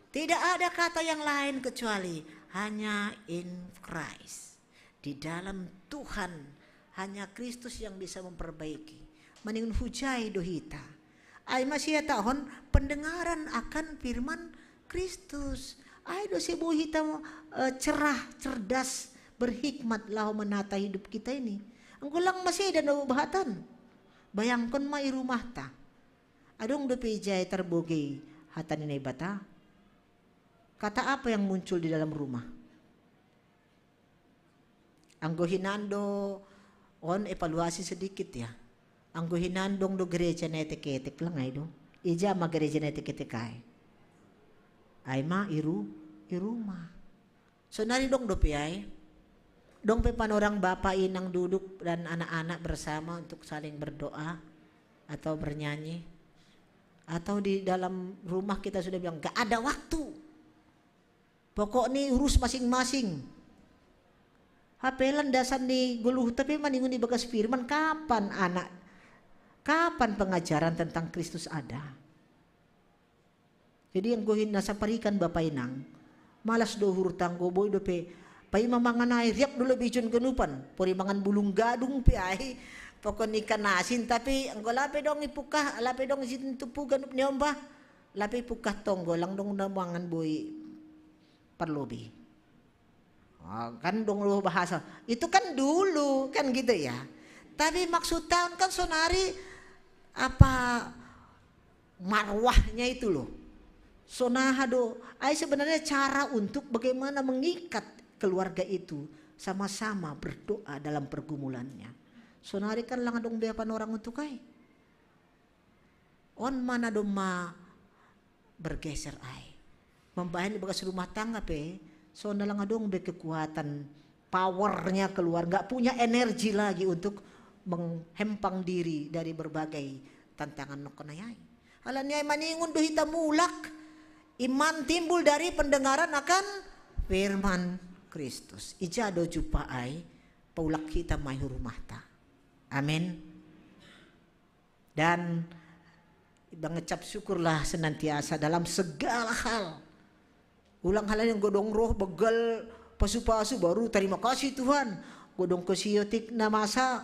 Tidak ada kata yang lain kecuali hanya in Christ. Di dalam Tuhan hanya Kristus yang bisa memperbaiki. Maningon hujai do hita. Ai ma siatahon pendengaran akan firman Kristus. Ai do se boi hita, eh, cerah, cerdas, berhikmat laho menata hidup kita ini. Anggo lang maseda na bahatan. Bayangkon ma i rumahta. Adong dope ijai tarbogei hata ni Naibata? Kata apa yang muncul di dalam rumah? Anggo hinan do, on evaluasi sedikit ya. Anggo hinan dong do gereja na etek-etek lang ai do. Ija ma gereja na etek-etek ai? Ai ma i ru-, i rumah. Sonari dong dope ai? Dong pe panorang bapa inang duduk dan anak-anak bersama untuk saling berdoa atau bernyanyi? Atau di dalam rumah kita sudah bilang, "Gak ada waktu. Pokok ni urus masing-masing." Hape landasan ni ngoluta pe maningon i bagas firman, kapan anak, kapan pengajaran tentang Kristus ada? Jadi anggo hinan na saparikan bapa inang, malas do uhurta anggo boi dope paima mangan ai, riap do lobi ijon ganupan, pori mangan bulung gadung pe ai, pokok ni ikan asin, tapi anggo lape dong ipungkah, lape dong isi tumpu ganup ni ombah, lape ipungkah tonggo, lang dong na mangan boi parlobi. Oh, kan dong lo bahasa. Itu kan dulu, kan gitu ya. Tapi maksudta on kan sonari apa marwahnya itu loh. Sonaha do, ai sebenarnya cara untuk bagaimana mengikat keluarga itu sama-sama berdoa dalam pergumulannya. Sonari kan lang adong be panorang untuk ai. On ma na domma bergeser ai. Mambahen di bagas rumah tangga pe, songon na lang adong be kekuatan, powernya keluar, nggak punya energi lagi untuk menghempang diri dari berbagai tantangan nongkon ai. Alani ai maningon do hita mulak, iman timbul dari pendengaran akan firman Kristus. Ija do jumpah ai, paulak hita ma i hu rumahta. Amin. Dan mangecap syukurlah senantiasa dalam segala hal. Ulang hal yang godong roh begal pasu-pasu baru terima kasih Tuhan. Godong kesiotik na masa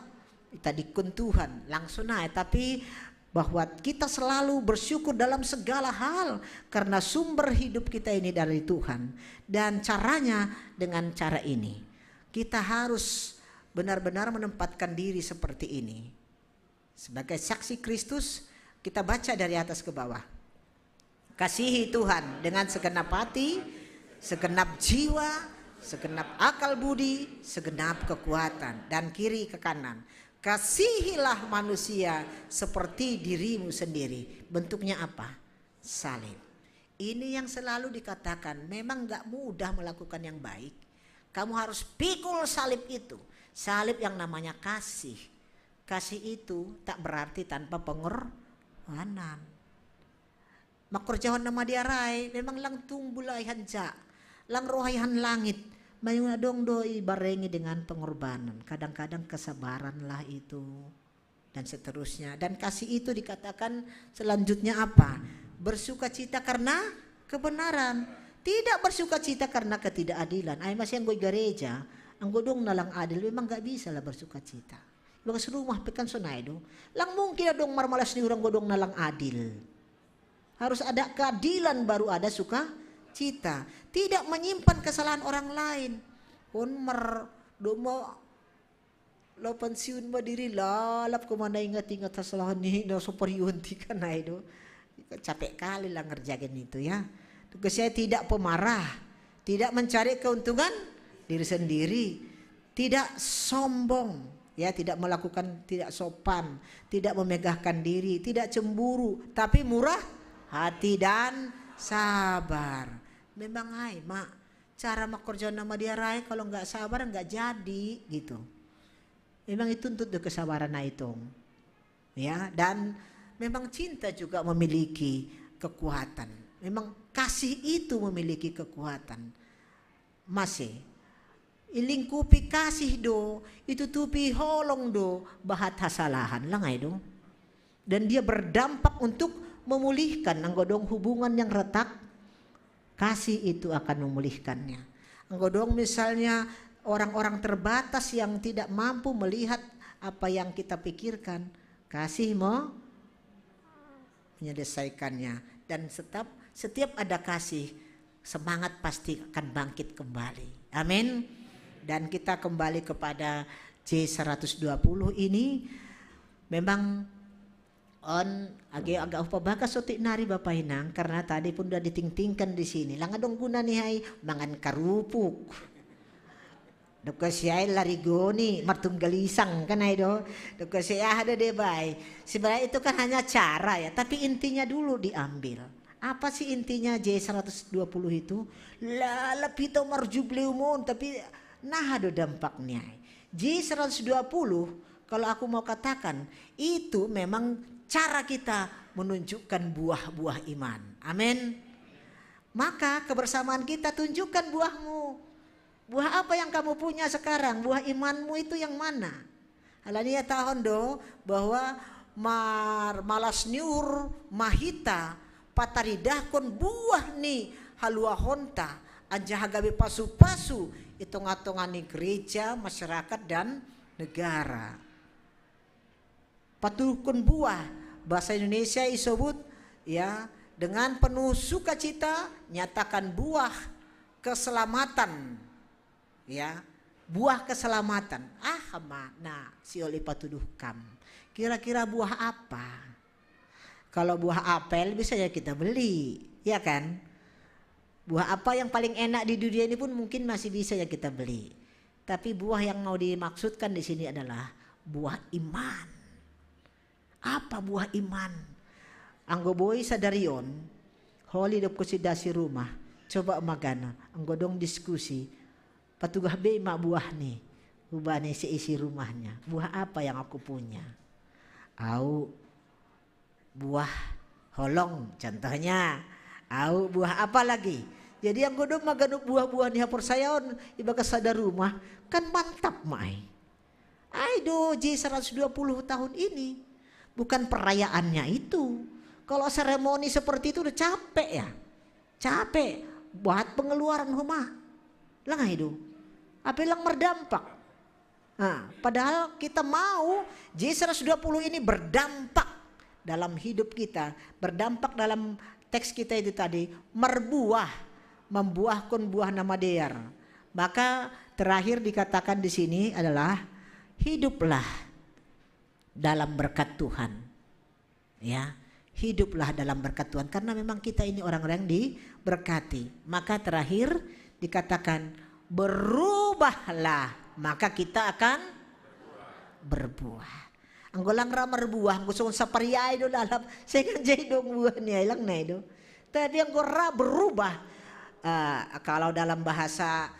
tadingkon Tuhan langsung naik. Tapi bahwa kita selalu bersyukur dalam segala hal karena sumber hidup kita ini dari Tuhan. Dan caranya dengan cara ini. Kita harus benar-benar menempatkan diri seperti ini. Sebagai saksi Kristus, kita baca dari atas ke bawah. Kasihi Tuhan dengan segenap hati, segenap jiwa, segenap akal budi, segenap kekuatan, dan kiri ke kanan. Kasihilah manusia seperti dirimu sendiri. Bentuknya apa? Salib. Ini yang selalu dikatakan, memang nggak mudah melakukan yang baik. Kamu harus pikul salib itu. Salib yang namanya kasih. Kasih itu tak berarti tanpa pengorbanan. Mangkorjahon na madiar ai, memang lang tumbul ai han ja, lang roha i han langit, maningon adong do ibarengi dengan pengorbanan. Kadang-kadang kesabaranlah itu, dan seterusnya. Dan kasih itu dikatakan selanjutnya apa? Bersukacita karena kebenaran. Tidak bersukacita karena ketidakadilan. Ai masa anggo i gareja, anggo dong na lang adil, memang nggak bisa lah bersukacita. Bagas rumah pe kan sonai do. Lang mungkin adong marmalas ni uhur anggo dong na lang adil. Harus ada keadilan baru ada sukacita. Tidak menyimpan kesalahan orang lain. On mar domo Lo pensiun ma diri lalap ko mana ingat-ingat hasalahan ni, no, so pariunti kan, nah, itu. Capek kali lah ngerjain itu, ya. Tugas saya tidak pemarah, tidak mencari keuntungan diri sendiri, tidak sombong, ya, tidak melakukan, tidak sopan, tidak memegahkan diri, tidak cemburu, tapi murah hati dan sabar. Memang ai, mak, cara makorjo nama dia rai, kalau nggak sabar nggak jadi gitu. Memang itu untuk kesabaran ai tong. Ya, dan memang cinta juga memiliki kekuatan. Memang kasih itu memiliki kekuatan. Masih ilingkupi kasih do, itutupi holong do bahat hasalahan, lah ngai do. Dan dia berdampak untuk memulihkan, anggo dong, hubungan yang retak, kasih itu akan memulihkannya. Anggo dong, misalnya, orang-orang terbatas yang tidak mampu melihat apa yang kita pikirkan, kasih mau menyelesaikannya. Dan setiap, setiap ada kasih, semangat pasti akan bangkit kembali. Amin. Dan kita kembali kepada J seratus dua puluh ini. Memang on age agak upa bagas otik nari, Bapak Inang, karena tadi pun udah ditingtingkan di sini. Lang adong guna ni hai mangan karupuk. Doko siai lari goni, martunggal isang kan ai do. Doko siai ada deh, bai. Sebenarnya itu kan hanya cara, ya, tapi intinya dulu diambil. Apa sih intinya J seratus dua puluh itu? Lalap hita marjubleu mon, tapi nah, ada dampaknya. J seratus dua puluh, kalau aku mau katakan, itu memang cara kita menunjukkan buah-buah iman. Amin. Maka kebersamaan kita, tunjukkan buahmu. Buah apa yang kamu punya sekarang? Buah imanmu itu yang mana? Alani ia tahon do bahwa mar-, malas ni uhur ma hita pataridahkon buah ni haluahonta, anjaha gabe pasu-pasu i tongah-tongah ni gereja, masyarakat, dan negara. Patuduhkon buah, bahasa Indonesia isobut, ya, dengan penuh sukacita nyatakan buah keselamatan, ya, buah keselamatan. Ah, ma, nah, si oli patuduhkam. Kira-kira buah apa? Kalau buah apel bisa ya kita beli, ya kan? Buah apa yang paling enak di dunia ini pun mungkin masih bisa ya kita beli. Tapi buah yang mau dimaksudkan di sini adalah buah iman. Apa buah iman? Anggo boi sadari on, holi dob konsolidasi rumah, coba magana, anggo dong diskusi, patugah be ma buah ni, hubani seisi rumahnya. Buah apa yang aku punya? Au buah holong, contohnya. Au buah apa lagi? Jadi anggo dong maganup buah-buah ni haporsayaon ibagas sada rumah, kan mantap ma ai. Ai do J seratus dua puluh tahun ini. Bukan perayaannya itu. Kalau seremoni seperti itu udah capek ya. Capek. Buat pengeluaran homa. Lang ai do. Apa lang merdampak. Nah, padahal kita mau J seratus dua puluh ini berdampak dalam hidup kita, berdampak dalam teks kita itu tadi, merbuah, membuahkan buah na madear. Maka terakhir dikatakan di sini adalah hiduplah dalam berkat Tuhan. Ya, hiduplah dalam berkat Tuhan karena memang kita ini orang-orang yang diberkati. Maka terakhir dikatakan berubahlah, maka kita akan berbuah. Anggo lang ra merbuah, anggo songon sapariai do lalap, seng anjai dong buah ni ai lang nai do. Tapi anggo ra berubah, eh, kalau dalam bahasa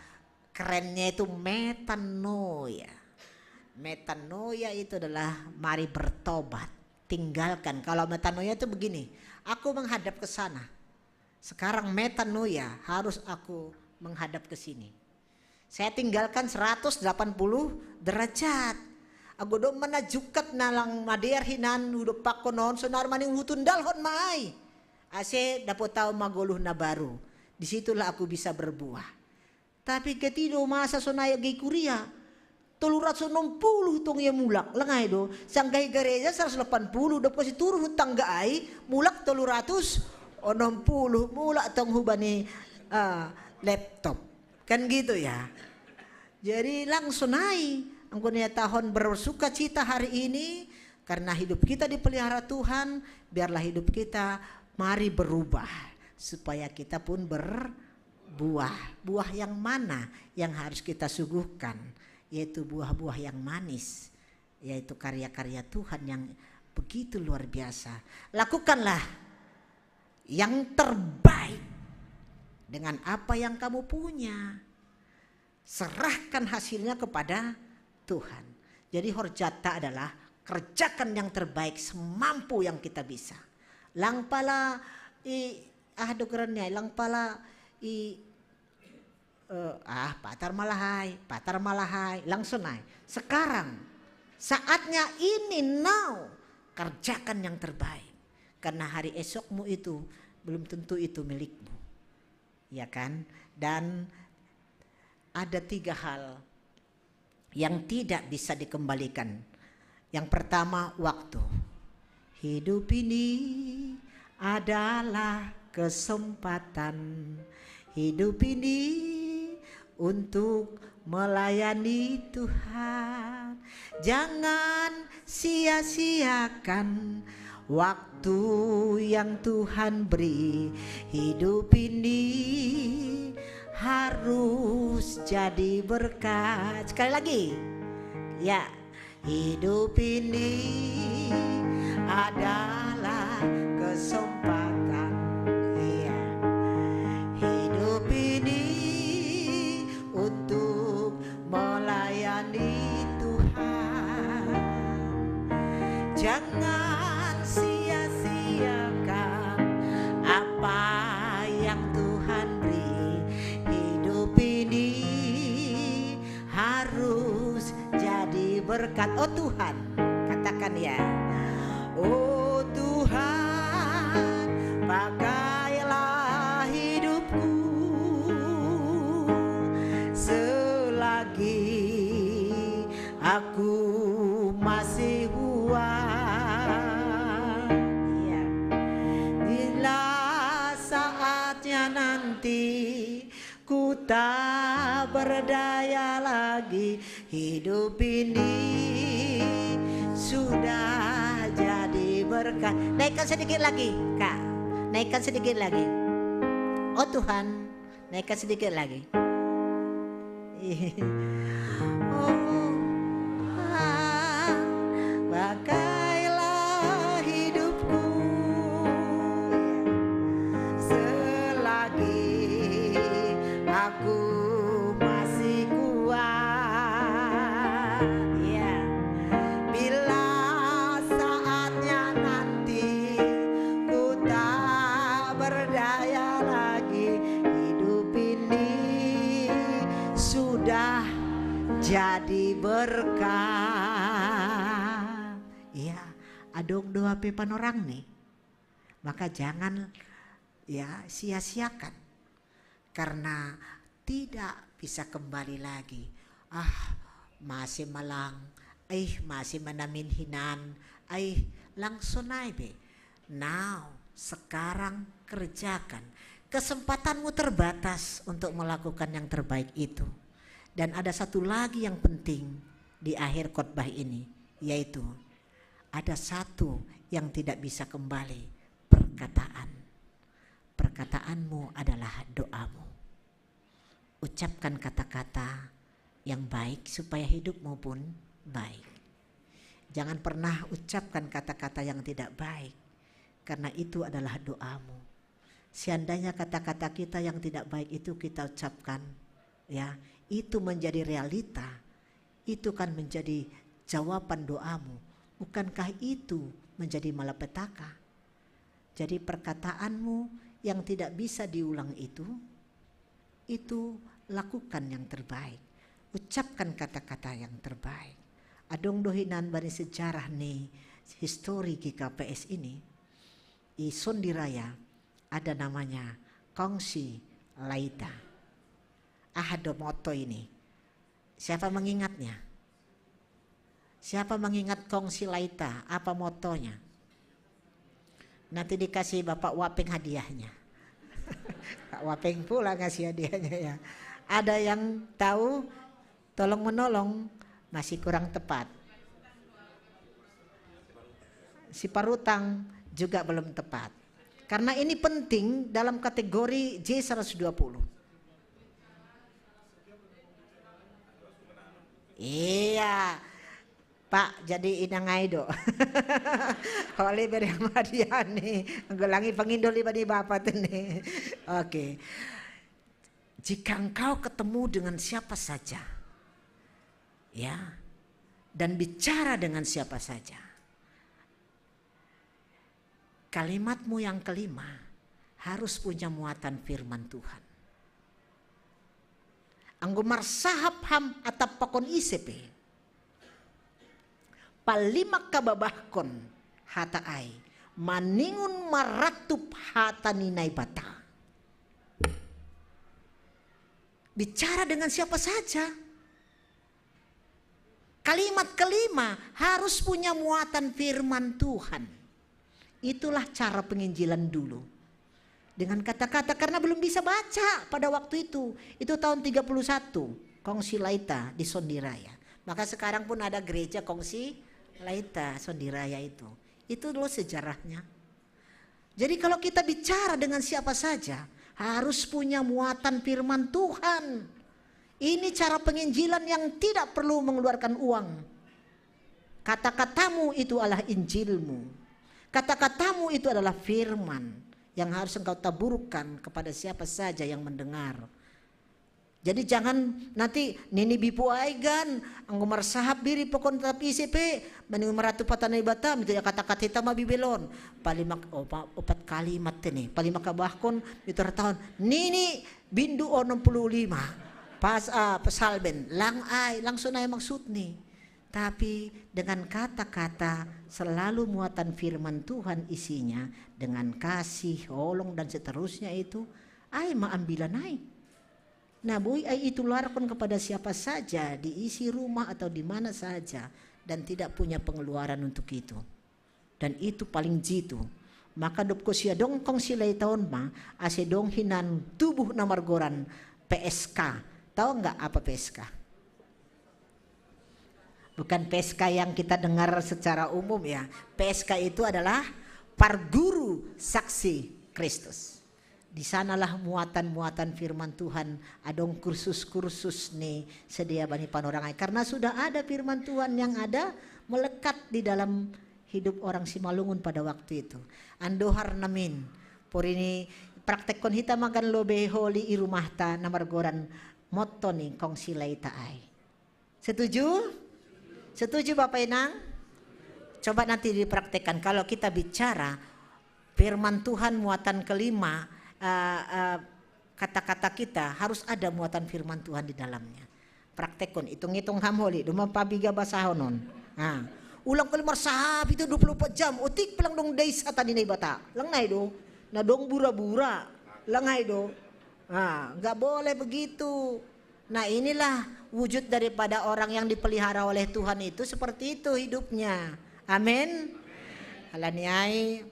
kerennya itu metanoia. Metanoia itu adalah mari bertobat, tinggalkan. Kalau metanoia itu begini, aku menghadap ke sana. Sekarang metanoia, harus aku menghadap ke sini. Saya tinggalkan seratus delapan puluh derajat. Anggo dong ma na jukat na lang madear hinan hudompakkon on, sonari manang hutundalhon ma ai. Ase dapot au ma goluh na baru. Disitulah aku bisa berbuah. Tapi gati do masa sonai age i kuria. Tolu ratus onom puluh tong ia mulak, lang ai do. Sanggahi gareja seratus delapan puluh, dob konsi turun hu tangga ai, mulak tolu ratus onom puluh, mulak tong hubani, eh, laptop. Kan gitu ya. Jadi lang sonai, Anggun ya tahun bersukacita hari ini karena hidup kita dipelihara Tuhan. Biarlah hidup kita mari berubah supaya kita pun berbuah. Buah yang mana yang harus kita suguhkan? Yaitu buah-buah yang manis, yaitu karya-karya Tuhan yang begitu luar biasa. Lakukanlah yang terbaik dengan apa yang kamu punya. Serahkan hasilnya kepada Tuhan. Jadi horjata adalah kerjakan yang terbaik semampu yang kita bisa. Langpala i ah dogerannya, langpala i eh, ah patar malahai, patar malahai, langsung naik. Sekarang saatnya ini, now, kerjakan yang terbaik. Karena hari esokmu itu belum tentu itu milikmu. Ya kan? Dan ada tiga hal yang tidak bisa dikembalikan. Yang pertama, waktu. Hidup ini adalah kesempatan. Hidup ini untuk melayani Tuhan. Jangan sia-siakan waktu yang Tuhan beri. Hidup ini harus jadi berkat. Sekali lagi. Ya, hidup ini adalah kesempatan. Iya. Hidup ini untuk melayani Tuhan. Jangan sia-siakan apa yang Tuhan beri. Hidup ini harus jadi berkat. Oh Tuhan, katakan ya. Oh Tuhan, pakailah hidupku selagi aku masih buat. Iya. Bila saatnya nanti ku tak berdaya lagi, hidup ini sudah jadi berkat. Naikkan sedikit lagi, Kak. Naikkan sedikit lagi. Oh Tuhan, naikkan sedikit lagi. Oh, ah, pakailah hidupku selagi aku masih kuat. Ya. Bila saatnya nanti ku tak berdaya lagi, hidup ini sudah jadi berkat. Iya, adong doa pe panorang nih. Maka jangan ya sia-siakan. Karena tidak bisa kembali lagi. Ah, masih malang. Aih, masih manamin hinan. Aih, langsung naik be. Now, sekarang kerjakan. Kesempatanmu terbatas untuk melakukan yang terbaik itu. Dan ada satu lagi yang penting di akhir khotbah ini, yaitu ada satu yang tidak bisa kembali, perkataan. Perkataanmu adalah doamu. Ucapkan kata-kata yang baik supaya hidupmu pun baik. Jangan pernah ucapkan kata-kata yang tidak baik, karena itu adalah doamu. Seandainya kata-kata kita yang tidak baik itu kita ucapkan, ya, itu menjadi realita, itu kan menjadi jawaban doamu. Bukankah itu menjadi malapetaka? Jadi perkataanmu yang tidak bisa diulang itu, itu lakukan yang terbaik. Ucapkan kata-kata yang terbaik. Adong dohinan bani sejarah ni histori G K P S ini, i Sondi Raya ada namanya Kongsi Laita. Ah, ada moto ini. Siapa mengingatnya? Siapa mengingat Kongsi Laita? Apa motonya? Nanti dikasih Bapak Wapeng hadiahnya. Pak Wapeng pula ngasih hadiahnya ya. Ada yang tahu? Tolong menolong Masih kurang tepat. Siparutang juga belum tepat. Karena ini penting dalam kategori J seratus dua puluh. Iya. Pak, jadi inang aido. Oleh beri Madiani. Gelangi pangindoli bani bapak tu ni. Oke. Jika engkau ketemu dengan siapa saja, ya, dan bicara dengan siapa saja, kalimatmu yang kelima harus punya muatan firman Tuhan. Anggo marsahap ham atap pakon ise pe, palima kababahkon hata ai, maningon maratup hata ni Naibata. Bicara dengan siapa saja. Kalimat kelima harus punya muatan firman Tuhan. Itulah cara penginjilan dulu. Dengan kata-kata, karena belum bisa baca pada waktu itu. Itu tahun tiga puluh satu, Kongsi Laita di Sondiraya. Maka sekarang pun ada gereja Kongsi Laita Sondiraya itu. Itu loh sejarahnya. Jadi kalau kita bicara dengan siapa saja, harus punya muatan firman Tuhan. Ini cara penginjilan yang tidak perlu mengeluarkan uang. Kata-katamu itu adalah Injilmu. Kata-katamu itu adalah firman yang harus engkau taburkan kepada siapa saja yang mendengar. Jadi jangan nanti nini bipu aigan, anggo marsahap biri pokon tetap ise pe, maningon maratup hata Naibata, mitu ya kata-kata hita ma bibelon. Palima, opa-, opat kalimat te ni, palima kabahkon, mitu ratahon, nini bindu onom puluh lima. Pas, ah, psalmen, lang ai, lang sonai maksudni. Tapi dengan kata-kata selalu muatan firman Tuhan isinya, dengan kasih, holong, dan seterusnya itu, ai ma ambilan ai. Nah, boi ai itularkon kepada siapa saja, di isi rumah atau di mana saja, dan tidak punya pengeluaran untuk itu. Dan itu paling jitu. Maka dob ho sia dongkong silai taon ma, ase dong hinan tubuh na margoran P S K. Tahu nggak apa P S K? Bukan P S K yang kita dengar secara umum ya. P S K itu adalah Parguru Saksi Kristus. Di sanalah muatan-muatan firman Tuhan, adong kursus-kursus ni sedia bani panorang ai. Karena sudah ada firman Tuhan yang ada melekat di dalam hidup orang Simalungun pada waktu itu. Andohar namin, porini praktekkon hita magan lobe holi i rumahta na margoran motto ni kongsi laita ai. Setuju? Setuju Bapak Inang? Coba nanti dipraktekkan. Kalau kita bicara firman Tuhan muatan kelima, eh, eh, kata-kata kita harus ada muatan firman Tuhan di dalamnya. Praktekkon, itung-itung ham holi, doma pabiga basahonon. Nah, ulang kali marsahap itu dua puluh empat jam, otik pelang dong dei sata ni Naibata. Lang nai do, na dong bura-bura. Lang nai do. Nah, nggak boleh begitu. Nah, inilah wujud daripada orang yang dipelihara oleh Tuhan itu seperti itu hidupnya. Amin. Alani ai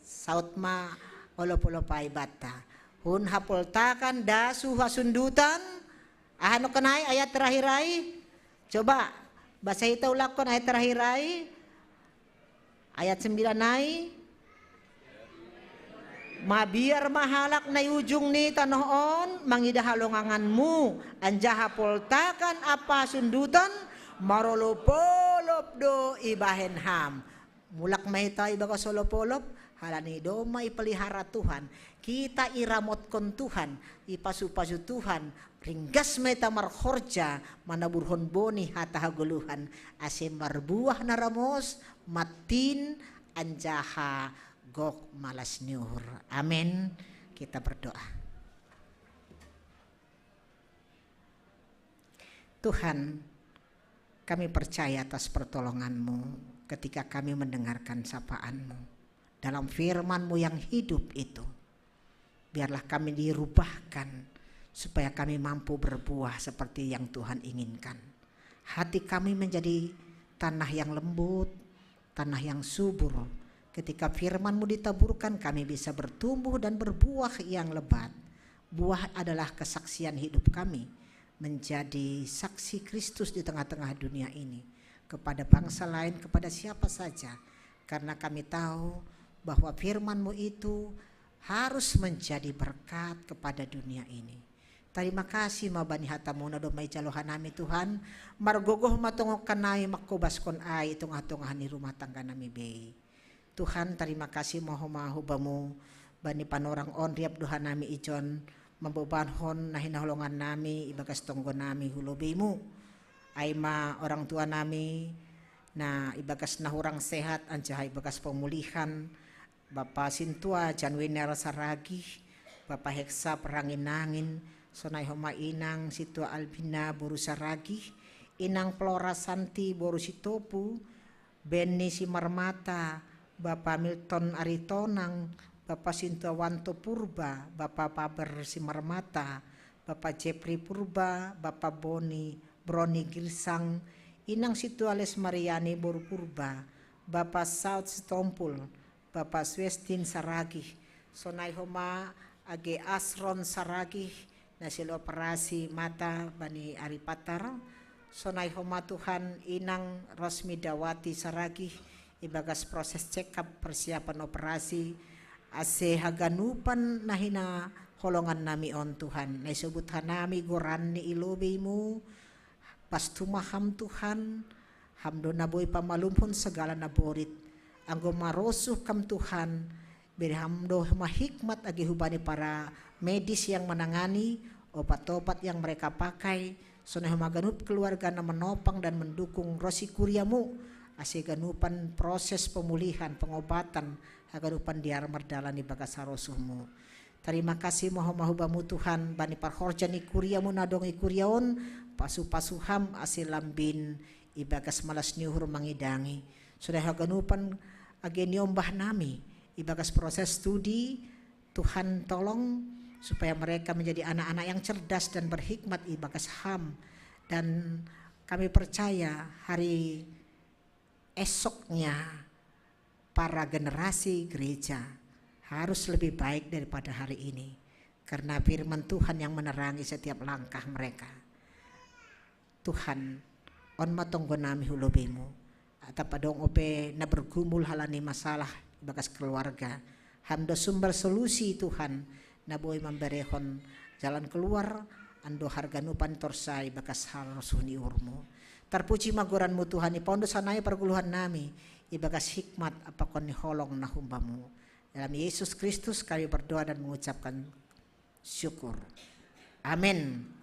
saut ma olop-olop ai banta. Hun hapoltakan, das hu hasundutan. Aha nongkan ai ayat terakhir ai? Coba basa hita ulakkon ayat terakhir ai. Ayat sembilan ai. Mabiar ma halak na i ujung ni tanoh on mangidah halonganganmu, anjaha poltakan ampa sundutan marolop-olop do ibahen ham. Mulak ma hita ibagas olop-olop, halani doma ipelihara Tuhan. Kita iramotkon Tuhan, ipasu-pasu Tuhan, ringgas ma hita marhorja, manaburhon boni hata hagoluhan, ase marbuah na ramos, mattin, anjaha gok malas ni uhur. Amin. Kita berdoa. Tuhan, kami percaya atas pertolongan-Mu ketika kami mendengarkan sapaan-Mu. Dalam firman-Mu yang hidup itu, biarlah kami dirubahkan supaya kami mampu berbuah seperti yang Tuhan inginkan. Hati kami menjadi tanah yang lembut, tanah yang subur. Ketika firman-Mu ditaburkan, kami bisa bertumbuh dan berbuah yang lebat. Buah adalah kesaksian hidup kami. menjadi saksi Kristus di tengah-tengah dunia ini, kepada bangsa lain, kepada siapa saja, karena kami tahu bahwa firman-Mu itu harus menjadi berkat kepada dunia ini. Tarima kasih ma bani hata-Mu na domai jalo hanami Tuhan, margogoh ma tongon hanami mangkobaskon ai i tongah-tongah ni rumah tangga nami bei. Tuhan, tarima kasih ma homa hu Bamu, bani panorang on riap do hanami ijon, mambobankon na hinaholongan nami ibagas tonggo nami hu lobei-Mu. Ai ma orang tua nami, na ibagas na hurang sehat anjaha ibagas pemulihan, Bapa sintua Jan Winer Saragih, Bapa Heksap Ranginangin, sonai homa inang sintua Albina boru Saragih, inang Flora Santi boru Sitopu, Benny Simarmata, Bapa Milton Aritonang, Bapa sintua Wanto Purba, Bapa Paber Simarmata, Bapa Jepri Purba, Bapa Boni, Broni Girsang, inang sintua Les Mariani boru Purba, Bapa Saud Sitompul, Bapa Swestin Saragih, sonai homa age Asron Saragih, na silo operasi mata bani ari patar, sonai homa Tuhan inang Rosmi Dawati Saragih, ibagas proses check up persiapan operasi, ase haganupan na hinaholongan nami on Tuhan, na isobut hanami goran ni i lobei-Mu, pastu ma Ham Tuhan, Ham do na boi pamalumhon sagala na borit, anggo marosuh Kam Tuhan, bere Ham do homa hikmat age hubani para medis yang menangani, obat-obat yang mereka pakai, sonai homa ganup keluarga na menopang dan mendukung ro si kuria-Mu, ase ganupan proses pemulihan, pengobatan, haganupan dear mardalan ibagas harosuh-Mu. Tarima kasih ma homa hu Bamu Tuhan, bani parhorja ni kuria-Mu na adong i kuria on, pasu-pasu Ham ase lambin ibagas malas ni uhur mangidangi. Sonai haganupan age niombah nami ibagas proses studi, Tuhan tolong supaya mereka menjadi anak-anak yang cerdas dan berhikmat ibagas Ham. Dan kami percaya hari esoknya para generasi gereja harus lebih baik daripada hari ini. Karena firman Tuhan yang menerangi setiap langkah mereka. Tuhan, on ma tonggo nami hu lobei-Mu. Atap adong ope na bergumul halani masalah ibagas keluarga, Ham do sumber solusi Tuhan, na boi mamberehon jalan keluar, andohar ganupan torsa ibagas harosuh ni uhur-Mu. Tarpuji ma goran-Mu Tuhan, ipaondos hanami parguluhan nami ibagas hikmat pakon ni holong na humbamu. Dalam Yesus Kristus kami berdoa dan mengucapkan syukur. Amin.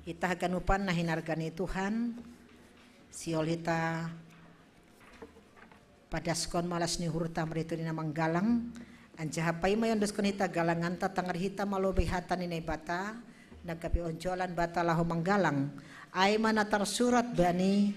Hita haganupan na hinarga ni Tuhan, sihol hita padaskon malas ni uhurta marhitei na manggalang, anjaha paima iondoskon hita galanganta tangar hita malobei hata ni Naibata, na gabe onjolan banta laho manggalang, ai ma na tarsurat bani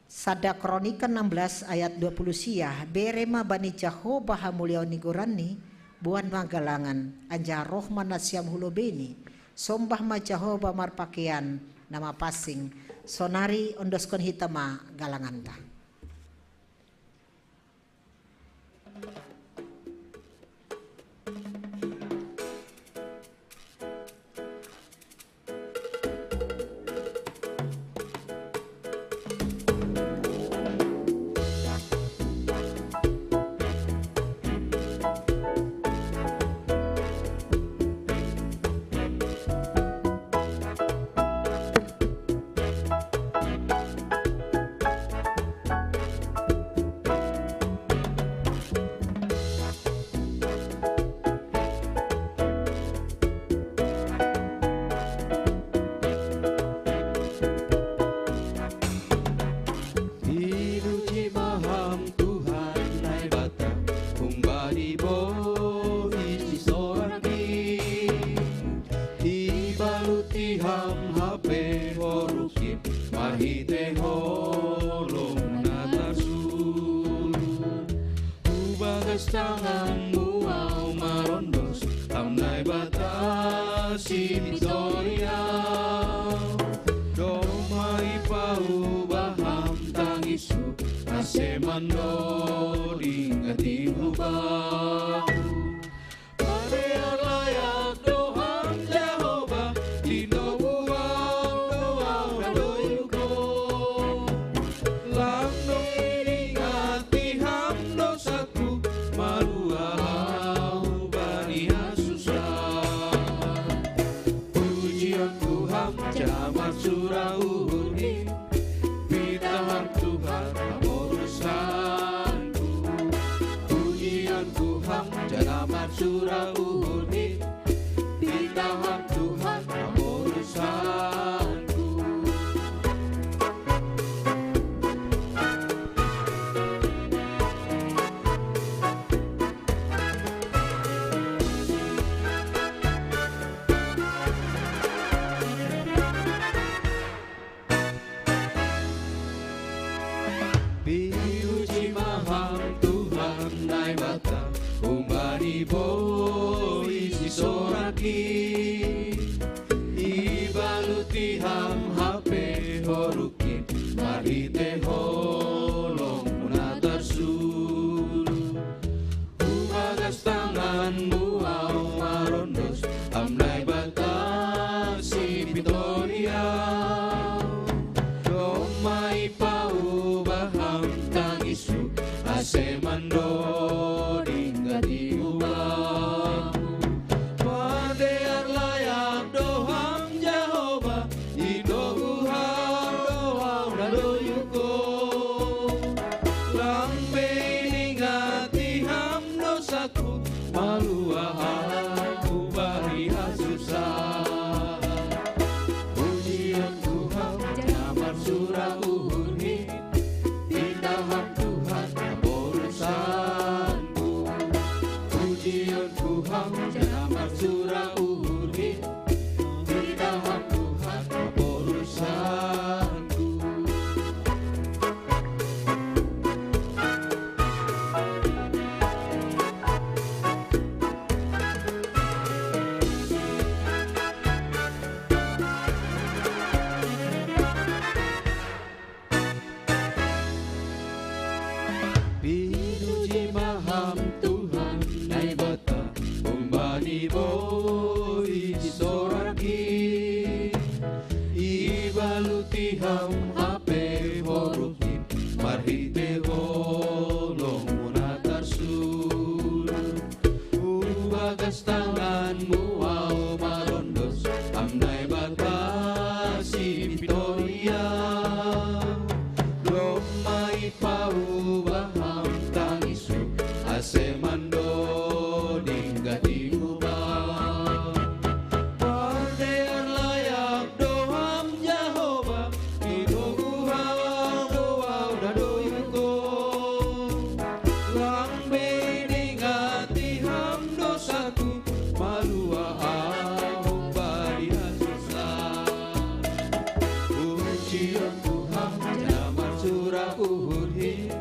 Sada Kronika enam belas ayat dua puluh sia, bere ma bani Jahowa hamuliaon ni goranni, boan ma galangan, anjaha roh ma nasiam hu lobeini, sombah ma Jahowa marpakean na mapansing, sonari ondoskon hita ma galanganta. Pinuji ma Ham Tuhan Naibata, humbani bohi si sorak i. Ibaluti Ham hape ho rungkit marhitei holong na tarsurat. Hu bagas tanganmu ahu marondos, Ham Naibata sipintor i ahu. Domma Ando dingati hubahu. Padear layak doham Jahowa, indo buang doa doyuko. Lam dingati ham dosaku, malua ahu bani hasusah. Pujion Tuhan, jana marsura uhurhi. Pitah ham Tuhan, haporusanku. Pujion Tuhan, jana marsura uhurhi. Pitah ham Tuhan, haporusanku. Piuji ma ham Tuhan Naibata, humbani bohi sisoraki. Ibaluti ham hape ho rukim, marhitei holong muna tarsuruh. Hubagas tanganmu ahu marondos, ham Naibata sipito hia. Domma ipaubah ham tangisku, ase mandoding gati hubaku. Padear layak doham Jahowa, indo buang doa doyuko. Lam dingati ham dosaku, malua ahu bani hasusah. Pujion Tuhan, jana marsura uhurhi. Pitah ham Tuhan, haporusanku. Pujion Tuhan, jana marsura uhurhi. Pitah ham Tuhan, haporusanku. Piuji ma ham Tuhan Naibata, humbani bohi sisoraki. Ibaluti ham hape ho rukim, marhitei holong muna tarsuruh. Hubagas tanganmu ahu marondos, ham Naibata sipito hia. Domma ipaubah ham tangisku, ase mandoding gati hubaku. Padear layak doham Jahowa, indo buang doa doyuko. Lam dingati ham dosaku, malua ahu bani hasusah. Pujion Tuhan, jana marsura uhurhi.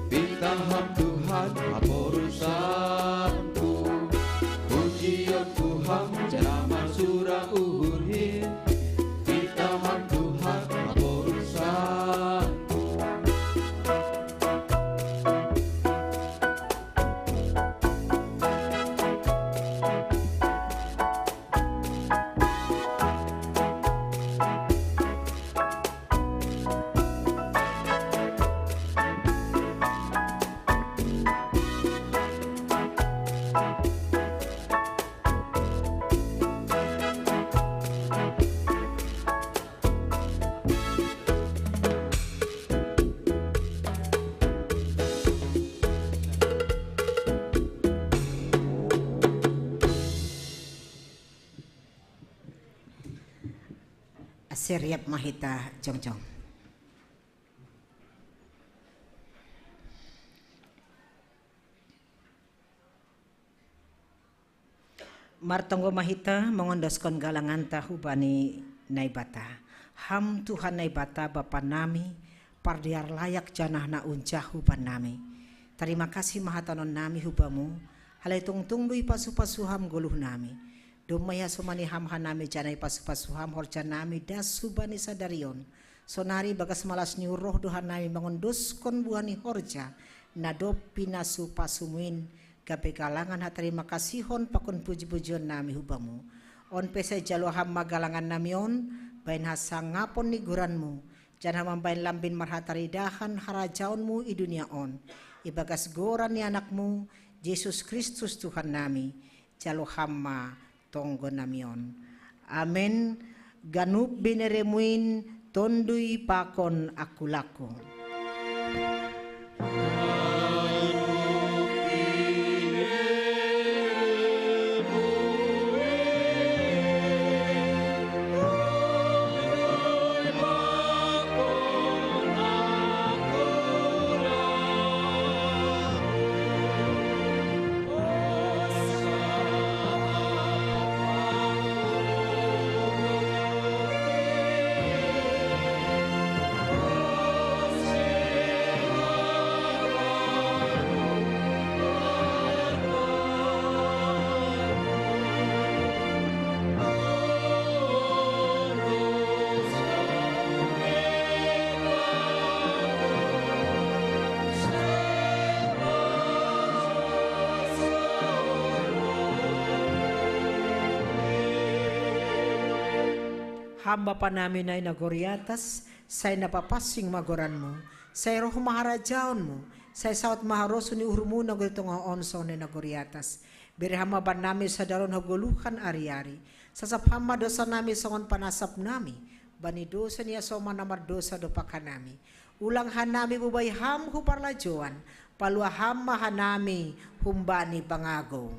Pitah ham Tuhan, haporusanku. Pujion Tuhan, jana marsura uhurhi. Pitah ham Tuhan, haporusanku. Ase riap ma hita jongjong. Martonggo ma hita mangondoskon galanganta hubani Naibata. Ham Tuhan Naibata Bapa nami, pardear layak janah na unjah huban nami. Tarima kasih ma hataonon nami hu Bamu, halani tongtong do ipasu-pasu Ham goluh nami. Domma ihasomani Ham hanami janah ipasu-pasu Ham horja nami das hubani sadari on. Sonari bagas malas ni roh do hanami mangondoskon buah ni horja na dob pinasu-pasumu in, gabe galangan hatarima kasihon pakon puji-pujion nami hu Bamu. On pe sai jalo Ham ma galangan nami on, bahen hasangapon ni goranMu, janah mambahen lambin marhataridahan harajaonMu i dunia on, ibagas goran ni AnakMu, Jesus Kristus Tuhan nami, jalo Ham ma tonggo nami on. Amen. Ganup bineremu in tondui pakon angkulaku. Ham Bapa nami na i nagori atas, sai na papansing ma goranMu, sai roh ma harajaonMu, sai saud ma harosuh ni uhurMu nagori tonga on songon na i nagori atas. Bere Ham ma bannami sadari on hagoluhan ari-ari. Sasap Ham ma dousa nami songon panasap nami bani dousa ni hasoman na mardousa dompak hanami. Ulang hanami bobai Ham hu parlajouan, palua Ham ma hanami humbani pangagou.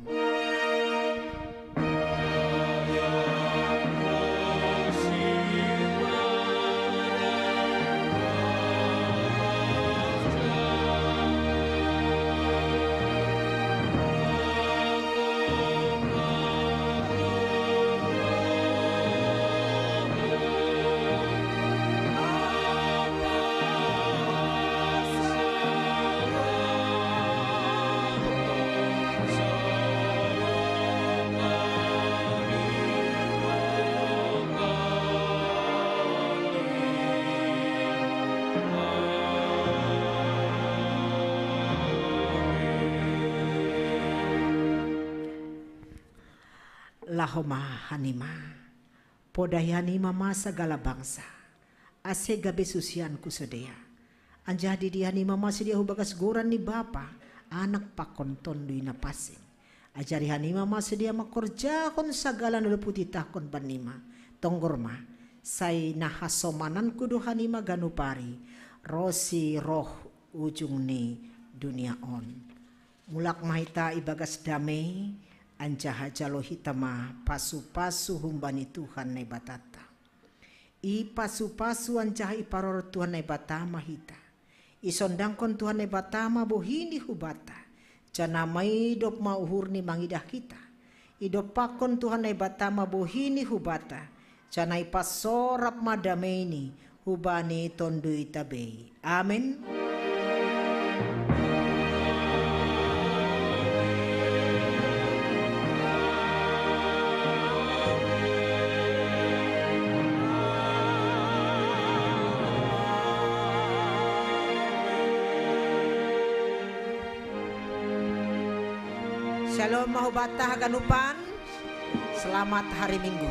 Laho ma hanima, podahi hanima ma sagala bangsa, ase gabe susianku sidea. Anjaha didi hanima ma sidea hu bagas goran ni Bapa, Anak pakon Tonduy Napansing. Ajari hanima ma sidea mangkorjahon sagala na dob hutitahkon bannima. Tonggor ma, sai na hasomananku do hanima ganup ari, ronsi roh ujung ni dunia on. Mulak ma hita ibagas damei, anjaha jalo hita ma pasu-pasu humbani Tuhan Naibatanta. Ipasu-pasu anjaha iparorot Tuhan Naibata ma hita. Isondangkon Tuhan Naibata ma bohi ni hubanta, janah maidop ma uhurni mangidah hita. Idompakkon Tuhan Naibata ma bohi ni hubanta, janah ipasorap ma dameiNi hubani tonduyta bei. Amen. Shalom ma hubanta haganupan. Selamat hari Minggu.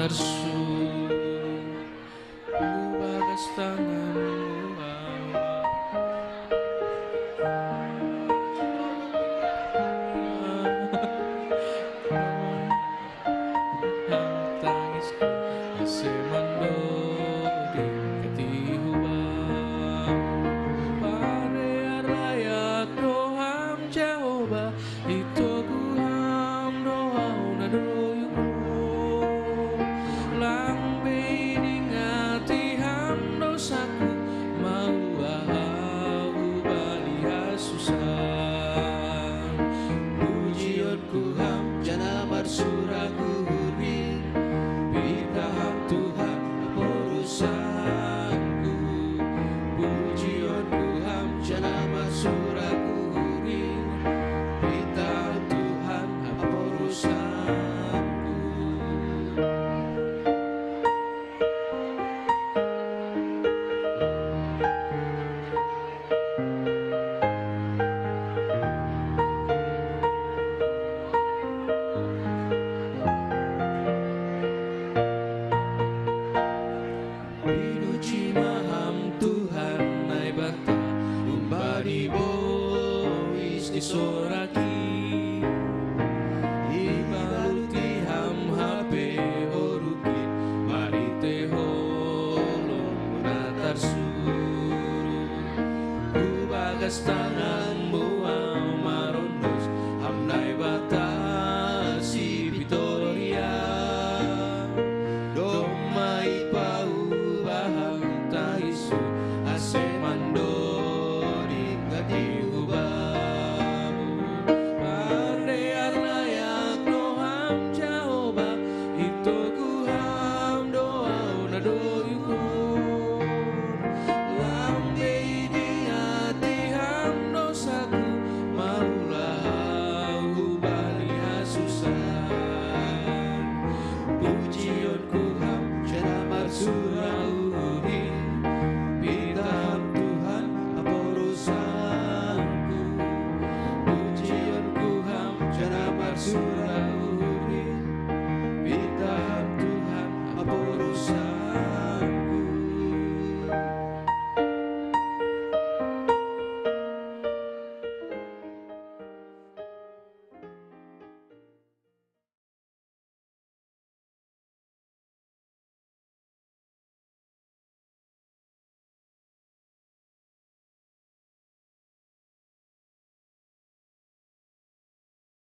Yesus, ku bagas tanganmu, Bapa. Tangisku ase mandoding katihuba. Pare araya doham Jehovah, itoguham dohau nadoyuko. Lang bei dingati ham dosaku, maua hau baliha susah. Pujion ku ham jana marsurak uhur, pitaham Tuhan porusanku. Pujion ku ham jana marsurak uhur, pitaham Tuhan porusanku. Pinuji ma ham Tuhan Naibata, umpadi bois di sorak i. Ibaluti ham hape ho rukit, marhitei holong na tarsuru. Hubagas tangan boham